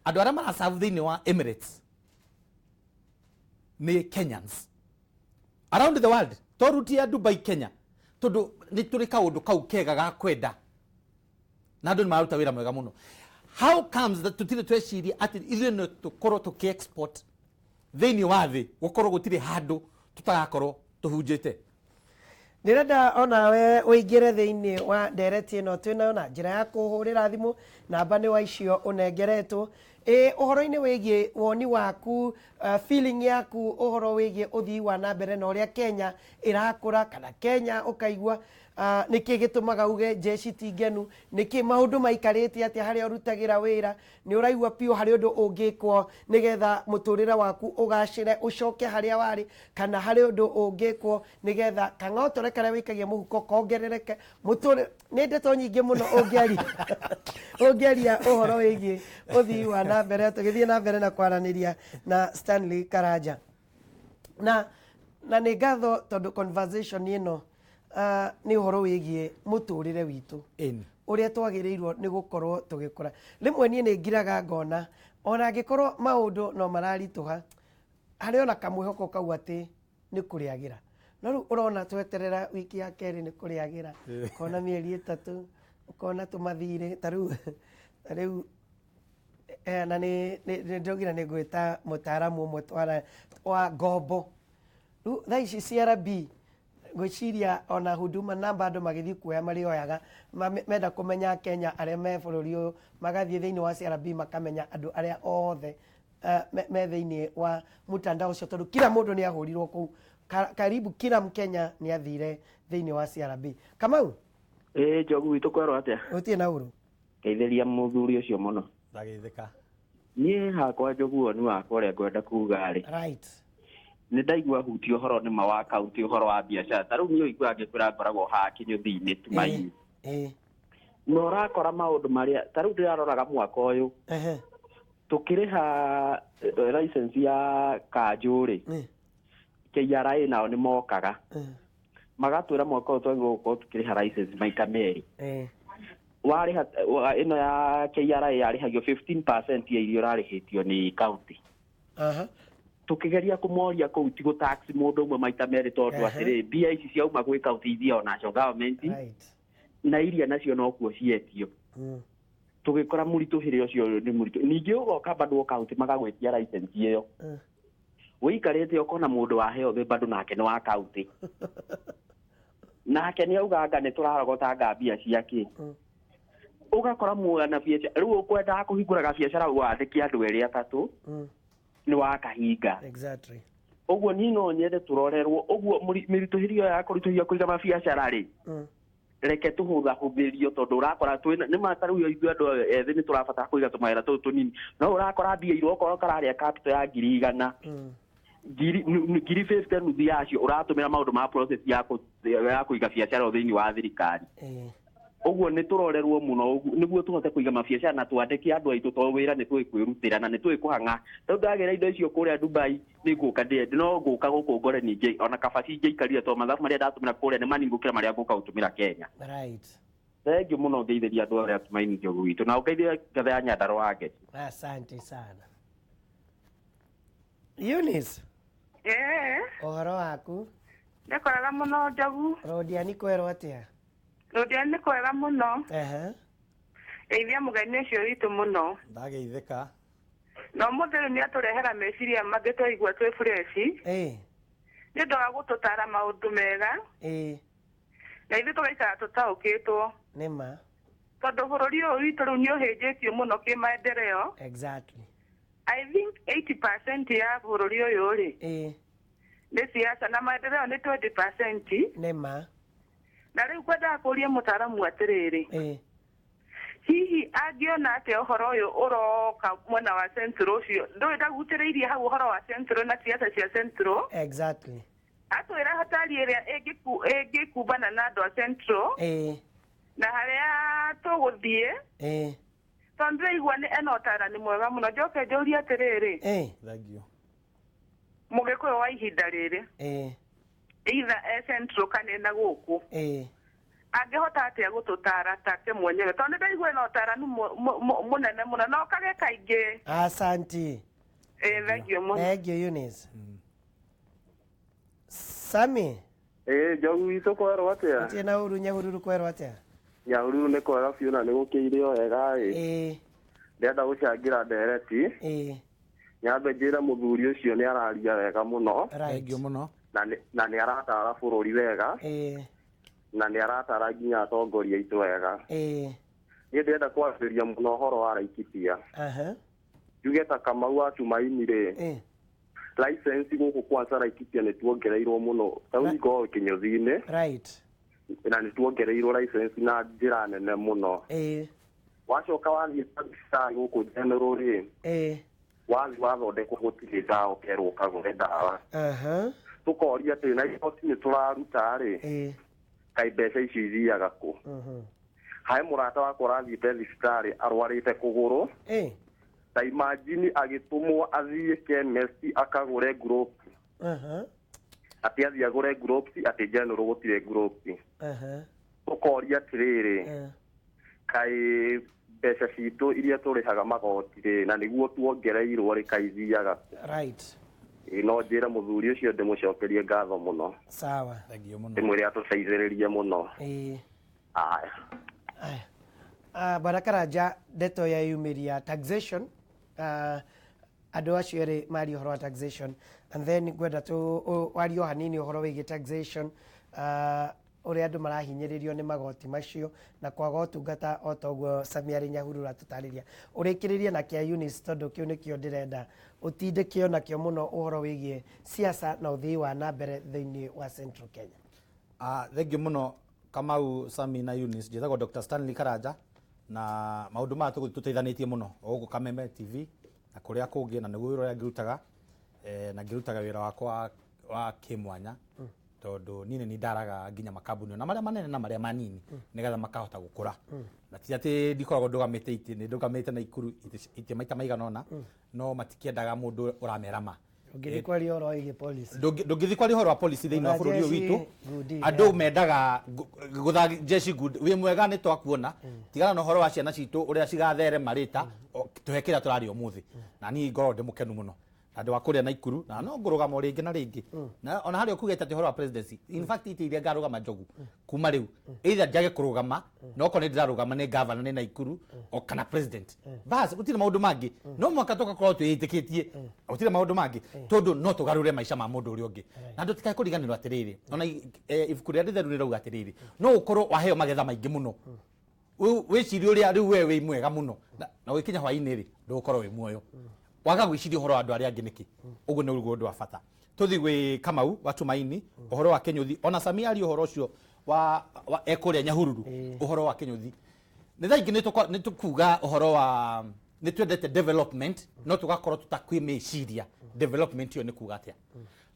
andũ arĩa maracabu thĩinĩ wa Emirates nĩ Kenyans around the world, to ruti ya Dubai Kenya, tondũ nĩ tũrĩ kaũndũ kau kega ga kwenda na andũ nĩ mararuta wĩra mwega mũno. How comes that tũtirĩ tweciria atĩ ithuĩ no tũkorwo tũkĩ-export thĩinĩ wa thĩ, gũkorwo gũtirĩ handũ tũtagakorwo tũhunjĩte? Ndĩrenda onawe ũingĩre thĩinĩ wa ndereti ĩno twĩnayo na njĩra ya kũhũrĩra thimũ, namba nĩ wa icio ũnengeretwo. Ĩ ũhoro-inĩ wĩgiĩ woni waku, feeling yaku ũhoro wĩgiĩ ũthii wa na mbere na ũrĩa Kenya ĩrakũra, kana Kenya ũkaigua nĩkĩ gĩtũmaga uge jeshi ti ngenu, nĩkĩ maũndũ maikarĩte atĩa harĩa ũrutagĩra wĩra, nĩ ũraigua biũ harĩ ũndũ ũngĩkwo nĩgetha mũtũrĩre waku ũgacĩre ũcoke harĩa warĩ, kana harĩ ũndũ ũngĩkwo nĩgetha kang'otore karĩa wĩikagia mũhuko kongerereke mũtũrĩre. Nĩ ndeto nyingĩ mũno ũngĩaria ũngĩaria ũhoro wĩgiĩ ũthii wa na mbere. Tũgĩthiĩ na mbere na kwaranĩria na Stanley Karanja, na nĩ ngatho tondũ conversation ĩno nĩ ũhoro wĩgiĩ mũtũrĩre witũ ũrĩa twagĩrĩirwo nĩ gũkorwo tũgĩkũra. Rĩmwe niĩ nĩ ngiraga ngona ona angĩkorwo maũndũ no mararitũha, harĩ ona kamwĩhoko kau atĩ nĩ kũrĩagĩra. No rĩu ũrona tweterera wiki ya kerĩ nĩ kũrĩagĩra, ũkona mĩeri 3, ũkona tũmathirĩ ta rĩu na nĩ ndĩraugire nĩ ngwĩta mũtaaramu ũmwe twara wa ngombo. Rĩu thaa ici CRB ngwĩciria ona Huduma Namba andũ magĩthiĩ kuoya marĩoyaga, menda kũmenya Kenya arĩa me bũrũri ũyũ magathiĩ thĩinĩ wa CRB makamenya andũ arĩa othe me thĩinĩ wa mtandao ũcio, tondũ kila mũndũ nĩ ahũrirwo kũu, karibu kila Mkenya nĩ athire thĩinĩ wa CRB. Kamau? Ĩĩ Njogu witũ kwerwo atĩa? Gũtirĩ na ũru. Ngeithĩria mũthuri ũcio mũno. Ndageithĩka. Niĩ hakwa Njogu woni wakwa ũrĩa ngwenda kuga rĩ. Right. Nĩ ndaigua hutia ũhoro nĩ ma wa kaunti, ũhoro wa biacara. Ta rĩu niĩ ũiguaga ngĩkwĩra ngoragwo haha Kĩnyũthi-inĩ Tumaini. Na ũrakora maũndũ marĩa ta rĩu ndĩraroraga mwaka ũyũ. Tũkĩrĩha license ya kanjũ rĩ, KRA nao nĩ mokaga. Magatwĩra mwaka ũyũ twagĩrĩirwo gũkorwo tũkĩrĩha license maita merĩ. Warĩha ĩno ya KRA yarĩhagio 15% ya iria ũrarĩhĩtio nĩ county. Tukigeria kũmoria kũu ti gũ tax mũndũ ũmwe maita merĩ tondũ atĩrĩ mbia ici ciauma gwĩ county ithiao national government na iria nacio nokuo cietio. Tũgĩkora mũritũhĩre ũcio nĩ mũritũ. Ningĩ ũgoka bado county magagwĩtia license ĩyo. Wĩikarĩte ũkona mũndũ wa health bado nake nĩ wa county. Nake nĩ auga nĩ tũrarogotanga mbia ciake. Ũgakora mwana biacara rĩu ũkwendaga kũhingũra gabiacara wandĩke andũ erĩ atatũ. Nĩ wakahinga. Ũguo niĩ no nyende tũrorerwo ũguo mĩritũhĩrio ya kũritũhia kũiga mabiacara rĩ, reke tũhũthahũthĩrio, tondũ ũrakora twĩna nĩ ma ta rĩu ithuĩ andũ ethĩ nĩ tũrabatara kũiga tũmawĩra tũtũ tũnini, no ũrakora mbia iria okorwo kararĩa capital ya 100,000, 50,000, nuthu yacio ũratũmĩra maũndũ ma process ya kũiga biacara thĩinĩ wa thirikari. Ũguo nĩ tũrorerwo mũno ũguo nĩguo tũhote kũiga mabiacara na twandĩke andũ aitũ, tondũ wĩra nĩ tũĩ kwĩrutĩra na nĩ tũĩ kũhang'a. Rĩu ndagĩra indo icio kũrĩa Dubai, nĩ ngũka ndĩende, no ngũka gũkũ ngore ningĩ ona kaba cingĩikarire, tondũ mathabu marĩa ndatũmĩra kũrĩa nĩ manini gũkĩra marĩa ngũka gũtũmĩra Kenya. Thengiũ mũno, ngeithĩria andũ arĩa Tumaini Njogu witũ na ũngeithie ngatha ya Nyandarua wa Ngeci. Asante sana, Eunice. Ũhoro waku? Ndekoraga mũno, Njogu. Rodiani kwerwo atĩa? Rũndia nĩ kwega mũno. Geithia mũgeni ũcio witũ mũno. Ndageithĩka. Na ũmũthĩ rĩu nĩ atũrehera meciria mangĩ twaigua twĩ fresh nĩ ũndũ wa gũtũtara maũndũ mega, na ithuĩ tũgaikara tũtaũkĩtwo, Nĩ ma. tondũ bũrũri ũyũ witũ rĩu nĩ ũhĩnjĩtio mũno kĩmaendeleo. I think 80% ya bũrũri ũyũ rĩ, nĩ siasa, na maendeleo nĩ 20%. Nĩ ma. Na rĩu kwendaga kũria mũtaaramu atĩrĩrĩ, hihi angĩona atĩa ũhoro ũyũ ũroka mwena wa Central ũcio? Ndũĩ ndagutĩrĩirie hau ũhoro wa Central na siasa cia Central. Atwĩra hatari ĩrĩa ĩngĩkumbana na andũ a Central na harĩa tũgũthiĩ, tondũ ndĩraigua nĩ ena ũtarani mwega mũno. Njoke njũrie atĩrĩrĩ, Thank you. Mũgĩkũyũ wa ihinda rĩrĩ, either e Central kana ena gũkũ, angĩhota atĩa gũtũtara take mwenyewe? Tondũ nĩ ndaigua ena ũtaranu mũnene mũno na ũkage kaingĩ. Asanti. Ĩ, thank you mũno. Thank you, Eunice. Sami. Ĩĩ, Njogu witũ, kwerwo atĩa? Atie na uru. Nyahururu kwerwo atĩa? Nyahururu nĩ kwega biũ na nĩ gũkĩire o wega ĩ. Ndĩrenda gũcangĩra ndereti. Nyambe njĩre mũthuri ũcio nĩ araria wega mũno. Thank you mũno. Na nĩ aratara bũrũri wega, na nĩ aratara nginya atongoria aitũ wega. Niĩ ndĩrenda kwarĩrĩria mũno ũhoro wa Laikipia. Njuge ta Kamau wa Tumaini rĩ, license gũkũ kwanza Laikipia nĩ tuongereirwo mũno. Tauni ngoragwo kĩnyũthi-inĩ, na nĩ tuongereirwo license na njĩra nene mũno. Wacoka wathiĩ thibitarĩ gũkũ General rĩ, wathiĩ wathondekwo gũtirĩ ndawa, ũkerwo ũkagũre ndawa. Tũkoria atĩ na igoti nĩ tũraruta rĩ, kaĩ mbeca icio ithiaga kũ? Hae mũrata wakwa ũrathiĩte thibitarĩ arwarĩte kũgũrũ, ta imagine agĩtũmwo athiĩ chemist akagũre group, atĩ athiĩ agũre groups, atĩ General gũtirĩ groups. Tũkoria atĩrĩrĩ, kaĩ mbeca citũ iria tũrĩhaga magoti rĩ, na nĩguo tuongereirwo rĩ, kaĩ ithiaga kũ? Ĩ, no njĩre mũthuri ũcio ndĩmũcokerie ngatho mũno. Sawa. Thank you mũno. Ndĩmwĩre atũteithĩrĩrie mũno. Aya. Aya. Bwana Karanja, ndeto ya yumiria taxation, andũ acio erĩ maria ũhoro wa taxation, and then ngwenda tu warie o hanini ũhoro wĩgiĩ taxation, ũrĩa andũ marahinyĩrĩrio nĩ magoti macio na kwaga ũtungata, o ta ũguo Samia arĩ Nyahururu atũtarĩria. Ũrĩkĩrĩrie na kĩa Eunice, tondũ kĩu nĩkĩo ndĩrenda ũtindĩkio nakĩo mũno, ũhoro wĩgiĩ siasa na ũthii wa na mbere thĩinĩ wa Central Kenya. Thank you mũno, Kamau, Sami na Eunice. Njĩtagwo Dr. Stanley Karanja, na maũndũ maya tũgũthiĩ tũteithanĩtie mũno o gũkũ Kameme TV na kũrĩa kũngĩ, na nĩguo wĩra ũrĩa ngĩrutaga, na ngĩrutaga wĩra wakwa wa kĩmwanya, tondũ niĩ nĩ niĩ ndaraga nginya makambuni ona marĩa manene na marĩa manini nĩgetha makahota gũkũra. Na ti atĩ ndikoragwo ndũgamĩte itĩ, nĩ ndũgamĩte na ikuru itĩ maita maigana ũna, no matikĩendaga mũndũ ũramera ma. Ũngĩthiĩ kwaria ũhoro wĩgiĩ policy. Ndũngĩthiĩ kwaria ũhoro wa policy thĩinĩ wa Ona bũrũri ũyũ jeshi witũ. ngundi, Andũ mendaga gũtha jeshi good wĩ mwega nĩ twakuona, tigana na ũhoro wa ciana citũ ũrĩa cigatherema rĩta tũhe kĩrĩa tũraria ũmũthĩ. Na niĩ ngoragwo ndĩ mũkenu mũno na ndĩ wa kũrĩa Naikuru, na no ngũrũgama o rĩngĩ na rĩngĩ, na ona harĩa ũkugĩte atĩ ũhoro wa presidency, in fact itĩ iria ngarũgama, Njogu, kuma rĩu, either njage kũrũgama, na okorwo nĩ ndĩrarũgama nĩ governor nĩ Naikuru o kana president, bas, gũtirĩ maũndũ mangĩ. No mwaka tũgakorwo twĩĩtĩkĩtie gũtirĩ maũndũ mangĩ, tondũ no tũgarũre maica ma mũndũ ũrĩa ũngĩ. Na andũ tikae kũriganĩrwo atĩrĩrĩ, ona ibuku rĩrĩa rĩtheru rĩrauga atĩrĩrĩ, no ũkorwo waheo magetha maingĩ mũno, wĩcirie ũrĩa rĩu we wĩ mwega mũno, na ũgĩkinya hwainĩ rĩ, ndũgũkorwo wĩ muoyo. Waga gwĩciria ũhoro wa andũ arĩa angĩ nĩkĩ? Ũguo nĩ ũguo ũndũ wa bata. Tũthiĩ gwĩ Kamau wa Tumaini, ũhoro wa Kĩnyũthi. Ona Sami aria ũhoro ũcio wa ekũrĩa Nyahururu, ũhoro wa Kĩnyũthi. Nĩ thaa ingĩ nĩ tũkuga ũhoro wa nĩ twendete development, no tũgakorwo tũtakwĩmĩciria development ĩyo nĩ kuga atĩa.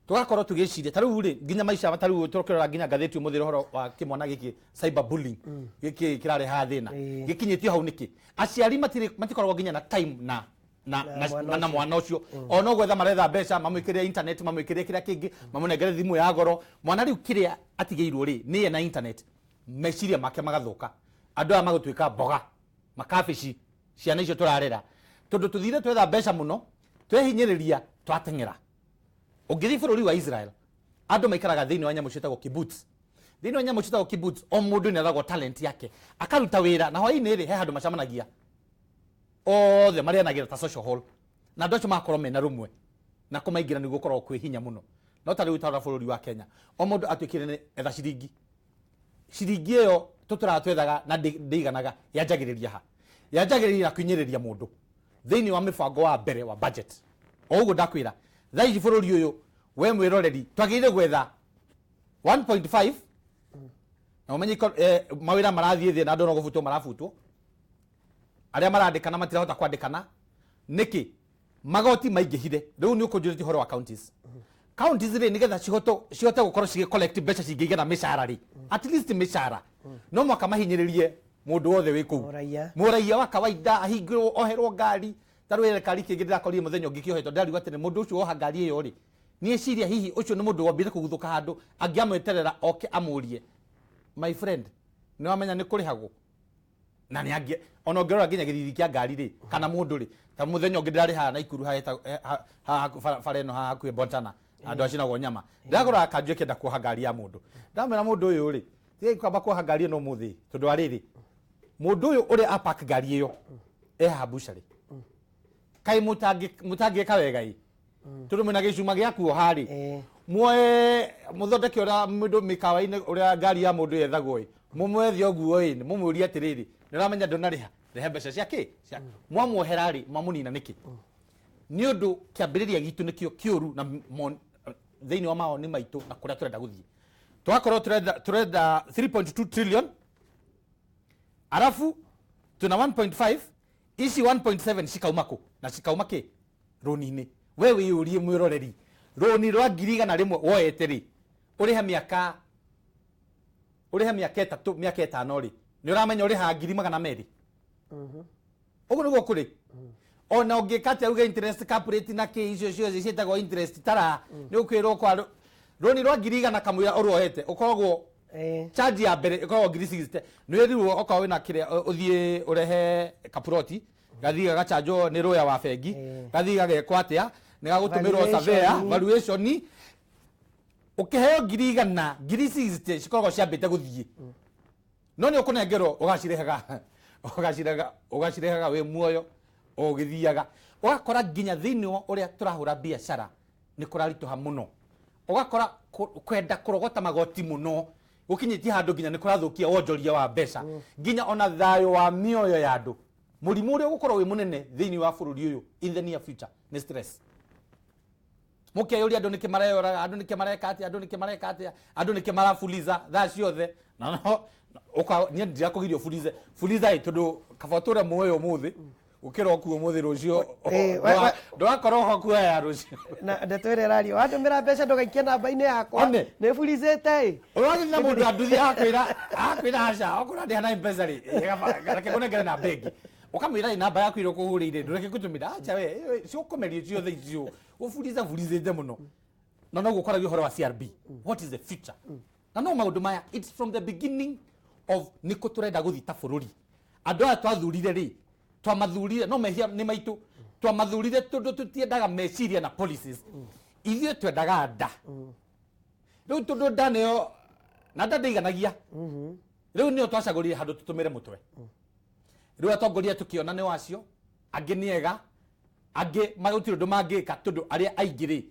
Tũgakorwo tũgĩciria ta rĩu rĩ nginya maica ta rĩu tũkĩrora nginya ngathĩti ũmũthĩ ũhoro wa kĩmwana gĩkĩ cyber bullying gĩkĩ kĩrareha thĩna gĩkinyĩtio hau nĩkĩ? Aciari matikoragwo nginya na time na na mwana ũcio. O no gwetha maretha mbeca, mamwĩkĩrĩre internet, mamwĩkĩrĩre kĩrĩa kĩngĩ, mamũnengere thimũ ya goro. Mwana rĩu kĩrĩa atigĩirwo rĩ nĩ ye na internet, meciria make magathũka. Andũ aya magũtuĩka mboga, makabici, ciana icio tũrarera. Tondũ tũthire twetha mbeca mũno, twehinyĩrĩria, twateng'era. Ũngĩthiĩ bũrũri wa Israel, andũ maikaraga thĩinĩ wa nyamũ ciĩtagwo kibbutz. Thĩinĩ wa nyamũ ciĩtagwo kibbutz, o mũndũ nĩ ethagwo talent yake, akaruta wĩra, na hwaĩ-inĩ rĩ he handũ macemanagia othe marĩanagĩra ta social hall, na andũ acio magakorwo mena rũmwe na kũmaingĩra nĩguo gũkoragwo kwĩ hinya mũno. No ta rĩu tarora bũrũri wa Kenya, o mũndũ atuĩkire nĩ etha ciringi. Ciringi ĩyo tũtũraga twethaga na ndĩiganaga, yanjagĩrĩria ha? Yanjagĩrĩria na kũhinyĩrĩria mũndũ thĩinĩ wa mĩbango wa mbere wa budget. O ũguo ndakwĩra, thaa ici bũrũri ũyũ we mwĩroreri twagĩrĩire gwetha 1.5 na ũmenye mawĩra marathiĩ thĩ na andũ no gũbutwo marabutwo, arĩa marandĩkana matirahota kwandĩkana nĩkĩ? Magoti maingĩhire. Rĩu nĩ ũkũnjũrĩtie ũhoro wa counties. Counties rĩ nĩgetha cihote gũkorwo cigĩ collect mbeca cingĩigana mĩcara rĩ, at least mĩcara no mwaka mahinyĩrĩrie mũndũ wothe wĩ kũu, mũraiya wa kawaida ahingĩrwo, oherwo ngari. Ta rĩu kari kĩngĩ ndĩrakorire mũthenya ũngĩ kĩohetwo, ndĩrariũga atĩrĩ, mũndũ ũcio woha ngari ĩyo rĩ, niĩ ciria hihi ũcio nĩ mũndũ wambire kũguthũka handũ, angĩamweterera oke amũrie, my friend, nĩ wamenya nĩ kũrĩhagwo? Na nĩ angĩ ona ũngĩrora nginya gĩthithi kĩa ngari rĩ, kana mũndũ rĩ, ta mũthenya ũngĩ ndĩrarĩ haha Naikuru, haha bara ĩno haha hakuhĩ Bontana, andũ acinagwo nyama, ndĩragũra kanjũ ĩkĩenda kuoha ngari ya mũndũ. Ndamwĩra mũndũ ũyũ rĩ, tigai kwamba kuoha ngari ĩno ũmũthĩ, tondũ wa rĩrĩ, mũndũ ũyũ ũrĩa apark ngari ĩyo e haha bucharĩ, kaĩ mũtangĩka wega ĩ, tondũ mwĩna gĩcuma gĩa kuoha rĩ, muoe mũthondeke ũrĩa mũndũ mĩkawa-inĩ ũrĩa ngari ya mũndũ yethagwo ĩ, mũmwethe ũguo ĩ, mũmũrie atĩrĩrĩ, nĩ ũramenya ndũnarĩha, rehe mbeca cia kĩ? Mwamuohera rĩ, mwamũnina nĩkĩ? Nĩ ũndũ kĩambĩrĩria gitũ nĩkĩo kĩũru na thĩinĩ wa mawoni maitũ na kũrĩa tũrenda gũthiĩ. Twakorwo tũrenda 3.2 trillion, arabu tuna 1.5, ici 1.7 cikauma kũ? Na cikauma kĩ? Rũni-inĩ. We wĩyũrie mwĩroreri, rũni rwa 100,000 woete rĩ, ũrĩhe mĩaka, ũrĩhe mĩaka 3, mĩaka 5 rĩ, nĩ ũramenya ũrĩhaga 200,000. Ũguo nĩguo kũrĩ. Ona ũngĩka atĩa uge interest cap rate na kĩ, icio ciothe ciĩtagwo interest tara, nĩ ũkwĩrwo kwa rũni rwa 100,000 kamũira ũruoete, ũkoragwo charge ya mbere ĩkoragwo 60,000. Nĩ wĩrirwo okorwo wĩna kĩrĩa, ũthiĩ ũrehe kapuroti, gathiĩ gagachanjwo nĩ rũya wa bengi, gathiĩ gagekwo atĩa, nĩ gagũtũmĩrwo surveyor, valuation, ũkĩheo 100,000, 60,000 cikoragwo ciambĩte gũthiĩ. No nĩ ũkũnengerwo, ũgacirehaga wĩ muoyo ũgĩthiaga. Ũgakora nginya thĩinĩ wa ũrĩa tũrahũra biacara nĩ kũraritũha mũno. Ũgakora kwenda kũrogota magoti mũno gũkinyĩtie handũ nginya nĩ kũrathũkia wonjoria wa mbeca, nginya ona thayũ wa mĩoyo ya andũ. Mũrimũ ũrĩa ũgũkorwo wĩ mũnene thĩinĩ wa bũrũri ũyũ in the near future nĩ stress. Mũkeyũria andũ nĩkĩ mareyoraga, andũ nĩkĩ mareka atĩa, andũ nĩkĩ mareka atĩa, andũ nĩkĩ marabuliza thaa ciothe. Na no ũka niĩ ndirakũgiria ũbulize, buliza ĩ, tondũ kaba ũtũre muoyo ũmũthĩ gũkĩra ũkue ũmũthĩ rũciũ. Ndũgakorwo ho kuoya rũciũ. Na ndeto ĩrĩa ĩrario, wandũmĩra mbeca ndũgaikie namba-inĩ yakwa, nĩ bulizĩte ĩ. Ũrathiĩ na mũndũ anduthi akwĩra aca, okorwo ndĩha na M-Pesa rĩ, reke ngũnengere na bengi. Ũkamwĩra ĩ namba yaku ĩrĩa ũkũhũrĩire, ndũreke ngũtũmĩra, acha we, ciũkũmerio ciothe icio. Ũbuliza bulizĩte mũno. Na noguo ũkoragio ũhoro wa CRB. What is the future? Na no maũndũ maya, it's from the beginning of nĩkũ tũrenda gũthiĩ ta bũrũri. Andũ aya twathurire rĩ, twamathurire, no mehia nĩ maitũ, twamathurire tondũ tũtiendaga meciria na policies. Ithuĩ twendaga nda. Rĩu tondũ nda nĩyo, na nda ndĩiganagia. Rĩu nĩyo twacagũrire handũ tũtũmĩre mũtwe. Rĩu atongoria tũkĩona nĩ wacio, angĩ nĩ ega, angĩ magũtirĩ ũndũ mangĩka tondũ arĩa aingĩ rĩ,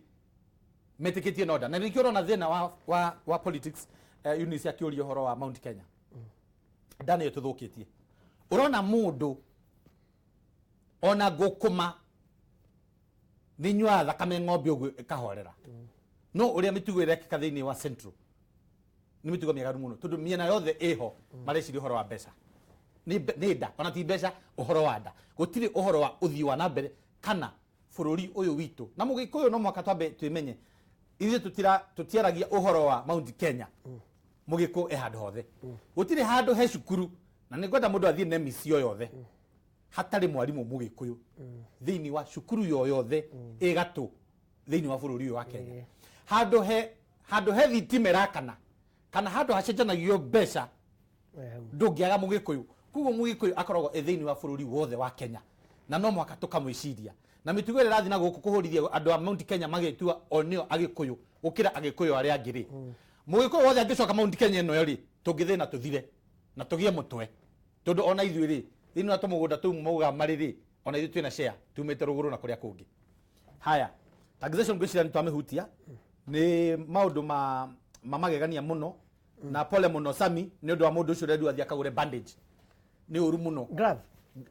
metĩkĩtie no nda. Na nĩkĩo ũrona thĩna wa politics, Eunice akĩũria ũhoro wa Mount Kenya. Nda nĩyo tũthũkĩtie. Ũrona mũndũ ona ngũkũma Nĩ nyuaga thakame ng'ombe ũguo ĩkahorera. No ũrĩa mĩtugo ĩrekĩka thĩinĩ wa Central nĩ mĩtugo mĩaganu mũno, tondũ mĩena yothe ĩho mareciria ũhoro wa mbeca. Nĩ nda, ona ti mbeca, ũhoro wa nda. Gũtirĩ ũhoro wa ũthii wa na mbere kana bũrũri ũyũ witũ. Na Mũgĩkũyũ no mũhaka twambe twĩmenye, ithuĩ tũtiaragia ũhoro wa Mount Kenya. Mũgĩkũyũ e handũ hothe. Gũtirĩ handũ he cukuru, na nĩ ngwenda mũndũ athiĩ NEMIS o yothe hatarĩ mwarimũ Mũgĩkũyũ thĩinĩ wa cukuru yoyothe ĩ gatũ thĩinĩ wa bũrũri ũyũ wa Kenya. Handũ he thitima ĩrakana kana handũ hacenjanagio mbeca ndũngĩaga Mũgĩkũyũ. Koguo Mũgĩkũyũ akoragwo e thĩinĩ wa bũrũri wothe wa Kenya, na no mũhaka tũkamwĩciria. Na mĩtugo ĩrĩa ĩrathiĩ na gũkũ kũhũrithia andũ a Mount Kenya magĩtua o nĩo Agĩkũyũ gũkĩra Agĩkũyũ arĩa angĩ rĩ, Mũgĩkũyũ wothe angĩcoka Mount Kenya ĩno rĩ, tũngĩthĩna tũthire na tũgĩe mũtwe, tondũ ona ithuĩ rĩ, thĩinĩ wa tũmũgũnda tũu maugaga marĩ rĩ, ona ithuĩ twĩna share tumĩte rũgũrũ na kũrĩa kũngĩ. Haya, taxation ngwĩciria nĩ twamĩhutia, nĩ maũndũ ma magegania mũno, na pole mũno Sami nĩ ũndũ wa mũndũ ũcio ũrerwo athiĩ akagũre bandage. Nĩ ũru mũno. Glove.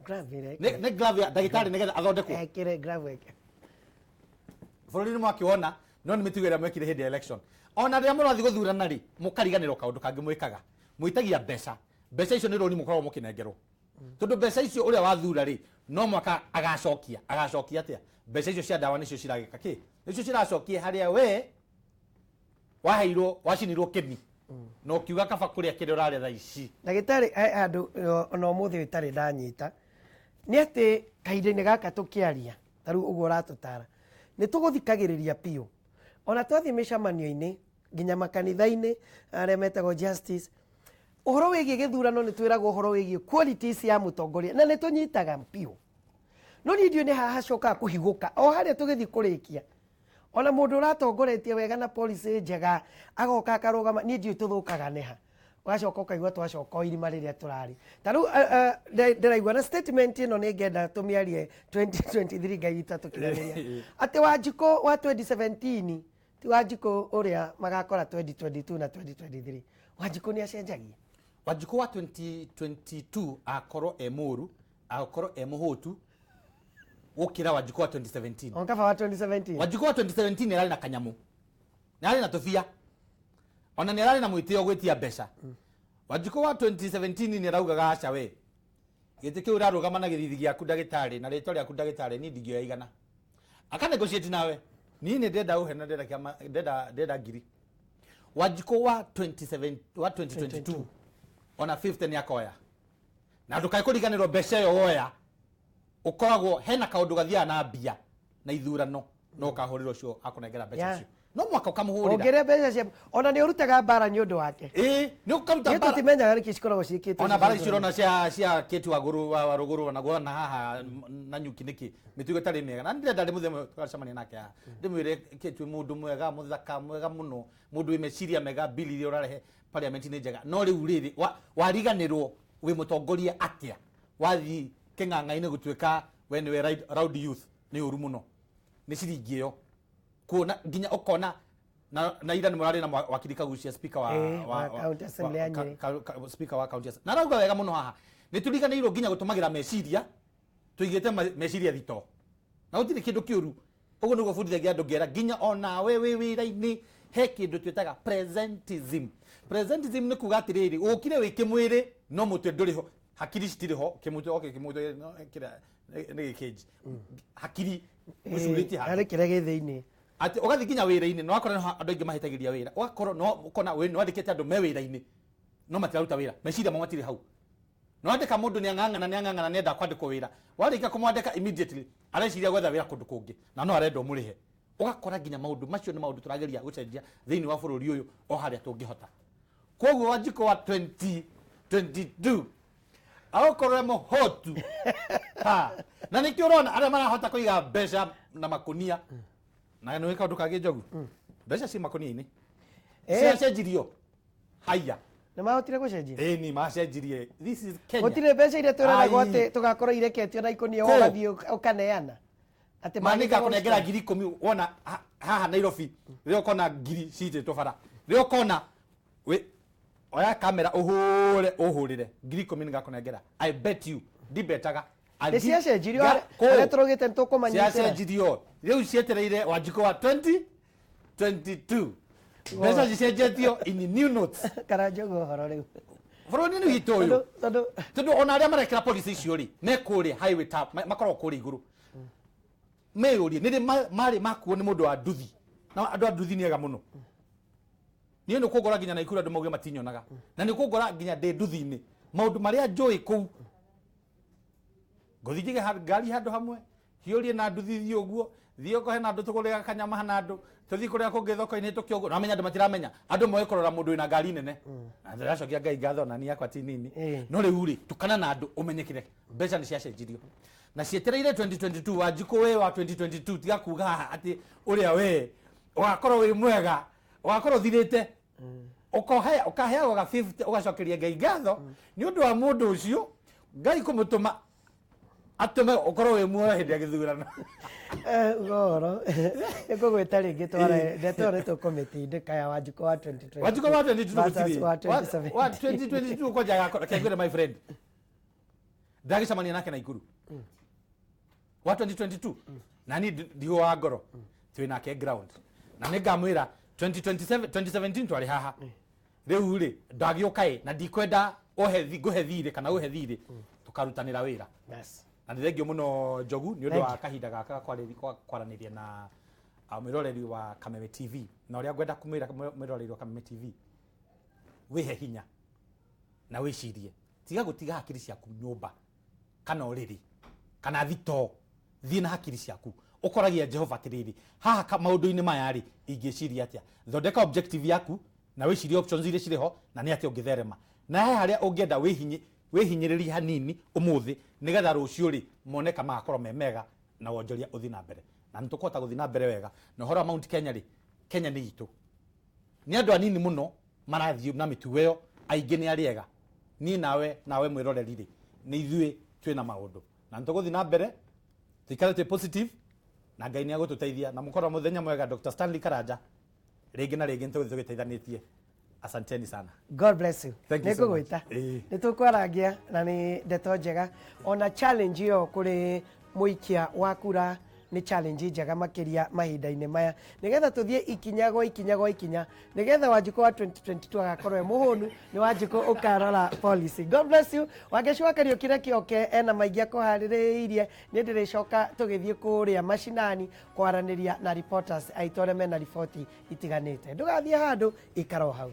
Glove nĩ glove ya ndagĩtarĩ nĩgetha athondekwo. Ekĩre glove eke. Bũrũri nĩ mwakĩwona, no nĩ mĩtugo ĩrĩa mwekire hĩndĩ ya election. Ona rĩrĩa mũrathiĩ gũthurana rĩ, mũkariganĩrwo kaũndũ kangĩ mwĩkaga. Mwĩtagia mbeca. Mbeca icio nĩ rũni mũkoragwo mũkĩnengerwo. Tondũ mbeca icio ũrĩa wathura rĩ, no mwaka agacokia. Agacokia atĩa? Mbeca icio cia ndawa nĩcio ciragĩka kĩ? Nĩcio ciracokia harĩa we waheirwo, wacinirwo kĩni. Na ũkiuga kaba kũrĩa kĩrĩa ũrarĩa thaa ici. Ndagĩtarĩ, he handũ ona ũmũthĩ ũtarĩ ndanyita. Nĩ atĩ kahinda-inĩ gaka tũkĩaria, ta rĩu ũguo ũratũtara, nĩ tũgũthikagĩrĩria biũ. Ona twathiĩ mĩcemanio-inĩ, nginya makanitha-inĩ, arĩa metagwo justice, ũhoro wĩgiĩ gĩthurano nĩ twĩragwo ũhoro wĩgiĩ qualities ya mũtongoria, na nĩ tũnyitaga biũ. No niĩ ndiũĩ nĩ haha hacokaga kũhigũka, o harĩa tũgĩthiĩ kũrĩkia. Ona mũndũ ũratongoretie wega na policy njega, agoka akarũgama, niĩ ndiũĩ tũthũkaga nĩha. Ũgacoka ũkaigua twacoka o irima rĩrĩa tũrarĩ. Ta rĩu ndĩraigua na statement ĩno nĩ ngenda tũmĩarie 2023 Ngai witũ atũkinyagĩria. Atĩ Wanjikũ wa 2017 ti Wanjikũ ũrĩa magakora 2022 na 2023. Wanjikũ nĩ acenjagia. Wanjikũ wa 2022 akorwo e mũru, akorwo e mũhũtu gũkĩra Wanjikũ wa 2017. On kaba wa 2017. Wanjikũ wa 2017 nĩ ararĩ na kanyamũ. Nĩ ararĩ na tũbia. Ona nĩ ararĩ na mwĩtĩo gwĩtia mbeca. Wanjikũ wa 2017 nĩ araugaga aca we. Gĩtĩ kĩu ũrarũgama na gĩthithi gĩaku ndagĩtarĩ na rĩtwa rĩaku ndagĩtarĩ niĩ ndingĩoya igana. Aka negotiate nawe. Niĩ nĩ ndĩrenda ũhe na ndĩrenda kĩama, ndĩrenda ngiri. Wanjikũ wa 27, wa 2022 ona 50 nĩ akoya. Na ndũkae kũriganĩrwo mbeca ĩyo woya, ũkoragwo hena kaũndũ gathiaga na mbia na ithurano, no ũkahũrĩra ũcio akũnengera mbeca icio. No mwaka ũkamũhũrĩra. Ũngĩrĩa mbeca cia, ona nĩ ũrutaga mbara nĩ ũndũ wake. Ĩĩ, nĩ ũkaruta Niĩ mbara. tũtimenyaga nĩkĩ cikoragwo ciĩkĩtwo Ona mbara icio icio ũrona cia Kate wa Gũrũ, wa Rũgũrũ, ona guona haha na nyuki nĩkĩ, mĩtugo ĩtarĩ mĩega. Na nĩ ndĩrenda ndĩmũthie mũthenya tũgacemania nake haha. Ndĩmwĩre Kate wĩ mũndũ mwega, mũthaka, mwega mũno, mũndũ wĩ meciria mega, bill iria ũrarehe parliament nĩ njega. No rĩu rĩrĩ, wariganĩrwo wĩ mũtongoria atĩa? Wathiĩ kĩng'ang'a-inĩ gũtuĩka we nĩwe round youth, nĩ ũru mũno. Nĩ ciringi ĩyo. Kuona nginya ũkona na ira nĩ mũrarĩ na wakiri Kaguchia, speaker Wa county assembly ya Nyeri. Speaker wa county assembly. Na arauga wega mũno haha. Nĩ tũriganĩirwo nginya gũtũmagĩra meciria, tũigĩte meciria thito. Na gũtirĩ kĩndũ kĩũru. Ũguo nĩguo bundithagia andũ ngera nginya onawe wĩ wĩra-inĩ he kĩndũ twĩtaga presentism. Presentism nĩ kuga atĩrĩrĩ, ũkire wĩ kĩmwĩrĩ no mũtwe ndũrĩ ho, hakiri citirĩ ho, kĩmũtwe, okay, kĩmũtwe, no, kĩrĩa, nĩ gĩkĩnji. Hakiri ũcurĩtie handũ. Harĩ kĩrĩa gĩ thĩinĩ. Atĩ ũgathiĩ nginya wĩra-inĩ, no wakora nĩho andũ aingĩ mahĩtagĩria wĩra. Ũgakorwo no ũkona wĩ nĩwandĩkĩte andũ me wĩra-inĩ, no matiraruta wĩra. Meciria mao matirĩ hau. Nĩwandĩka mũndũ nĩang'ang'ana, nĩang'ang'ana, nĩenda kwandĩkwo wĩra. Warĩkia kũmwandĩka immediately, areciria gwetha wĩra kũndũ kũngĩ, na no arenda ũmũrĩhe. Ũgakora nginya maũndũ macio nĩ maũndũ tũrageria gũcenjia thĩinĩ wa bũrũri ũyũ o harĩa tũngĩhota. Koguo Wanjikũ wa 2022 agokorwo e mũhũtu. Ha. Na nĩkĩo ũrona arĩa marahota kũiga mbeca na makũnia. Na nĩ kaũndũ kangĩ Njogu. Mbeca ci makũnia-inĩ. Ciracenjirio. Haiya. Nĩ mahotire gũcenjia? Ĩĩ, ni macenjirie. This is Kenya. Gũtirĩ mbeca iria twĩranago Ai. atĩ tũgakorwo ireketio na ikũnia Kũ? ũgathiĩ ũkaneana. Atĩ Ma nĩ magĩte ngakũnengera gũcita. ngiri ikũmi wona haha Nairobi, rĩrĩa ũkona ngiri ciitĩtwo bara. Rĩrĩa ũkona wĩ oya kamera ũhũre, ũhũrĩre ngiri ikũmi nĩ ngakũnengera. I bet you, ndibetaga. Nĩ ciacenjirio harĩa tũrũgĩte nĩ tũkũmanyitĩra. Ciacenjirio rĩu cietereire Wanjikũ wa 2022 mbeca cicenjetio in new notes. Karanja ũguo ũhoro rĩu bũrũri-inĩ witũ ũyũ, tondũ ona arĩa marekĩra policy icio rĩ me kũrĩa highway top, makoragwo kũrĩa igũrũ, meyũrie nĩ rĩ marĩ makuo nĩ mũndũ wa nduthi, na andũ a nduthi nĩ ega mũno. Niĩ nĩ kũngora nginya Naikuru andũ mauge matinyonaga, na nĩ kũngora nginya ndĩ nduthi-inĩ maũndũ marĩa njũĩ kũu, ngũthiĩ njige ngari handũ hamwe, hiũrie na nduthi thiĩ ũguo, thiĩ ũkohe na andũ tũgũrĩra kanyama na andũ, tũthiĩ kũrĩa kũngĩ thoko-inĩ tũke ũguo, na menya andũ matiramenya, andũ moĩ kũrora mũndũ wĩna ngari nene. Na ndĩracokia Ngai ngatho na niĩ yakwa ti nini. No rĩu rĩ, tukana na andũ ũmenyekire mbeca nĩ ciacenjirio na cietereire 2022. Wanjikũ we wa 2022 tiga kuga haha atĩ ũrĩa we ũgakorwo wĩ mwega, ũgakorwo ũthirĩte, ũkaheagwo ga 50 ũgacokeria Ngai ngatho nĩ ũndũ wa mũndũ ũcio Ngai kũmũtũma atũme ũkorwo wĩ muoyo hĩndĩ ya gĩthurano. Ũhoro nĩ ngũgwĩta rĩngĩ tware ndeto nĩ tũkũmĩtindĩka ya Wanjikũ wa 2022. Wanjikũ wa 2022 versus wa gũtirĩ. Wa 2022 kwanja agakorwo, reke ngwĩre my friend, ndagĩcemania nake Naikuru wa 2022 na niĩ ndigũ wa ngoro twĩ nake ground, na nĩ ngamwĩra 2027 2017 twarĩ haha, rĩu rĩ ndagĩũka ĩ na ndikwenda ngũhe thirĩ kana ũhe thirĩ, tũkarutanĩra wĩra. Na nĩ thengio mũno Njogu nĩ ũndũ wa kahinda gaka kwaranĩria na mwĩroreri wa Kameme TV, na ũrĩa ngwenda kũmwĩra mwĩroreri wa Kameme TV, wĩhe hinya na wĩcirie, tiga gũtiga hakiri ciaku nyũmba kana ũrĩrĩ kana thitoo, thiĩ na hakiri ciaku ũkoragia Jehova atĩrĩrĩ, haha maũndũ-inĩ maya rĩ ingĩciria atĩa? Thondeka objective yaku na wĩcirie options iria cirĩ ho na nĩ atĩa ũngĩtherema, na he harĩa ũngĩenda wĩhinyĩrĩrie hanini ũmũthĩ nĩgetha rũciũ rĩ moneka magakorwo me mega na wonjoria ũthiĩ na mbere, na nĩ tũkũhota gũthiĩ na mbere wega. Na ũhoro wa Mount Kenya rĩ, Kenya nĩ itũ, nĩ andũ anini mũno marathiĩ na mĩtugo ĩyo, aingĩ nĩ arĩa ega. Niĩ nawe mwĩroreri rĩ, nĩ ithuĩ twĩna maũndũ na nĩ tũgũthiĩ na mbere tũikare twĩ positive na Ngai nĩ agũtũteithia. Na mũkorwo mũthenya mwega. Dr. Stanley Karanja, rĩngĩ na rĩngĩ nĩ tũgũthiĩ tũgĩteithanĩtie. Asanteni sana. God bless you. Thank you so much. Nĩngũgwĩta. Nĩ tũkwarangia na nĩ ndeto njega, ona challenge ĩyo kũrĩ mũikia wa kura nĩ challenge njega makĩria mahinda-inĩ maya, nĩgetha tũthiĩ ikinya gwa ikinya gwa ikinya, nĩgetha Wanjikũ wa 2022 agakorwo e mũhũnu, nĩ Wanjikũ ũkarora policy. God bless you. Wangeci wa Kariũki Kĩoke ena maingĩ akũharĩrĩirie, nĩ ndĩrĩcoka tũgĩthiĩ kũrĩa macinani kwaranĩria na reporters aitũ arĩa mena riboti itiganĩte. Ndũgathiĩ handũ, ikara o hau.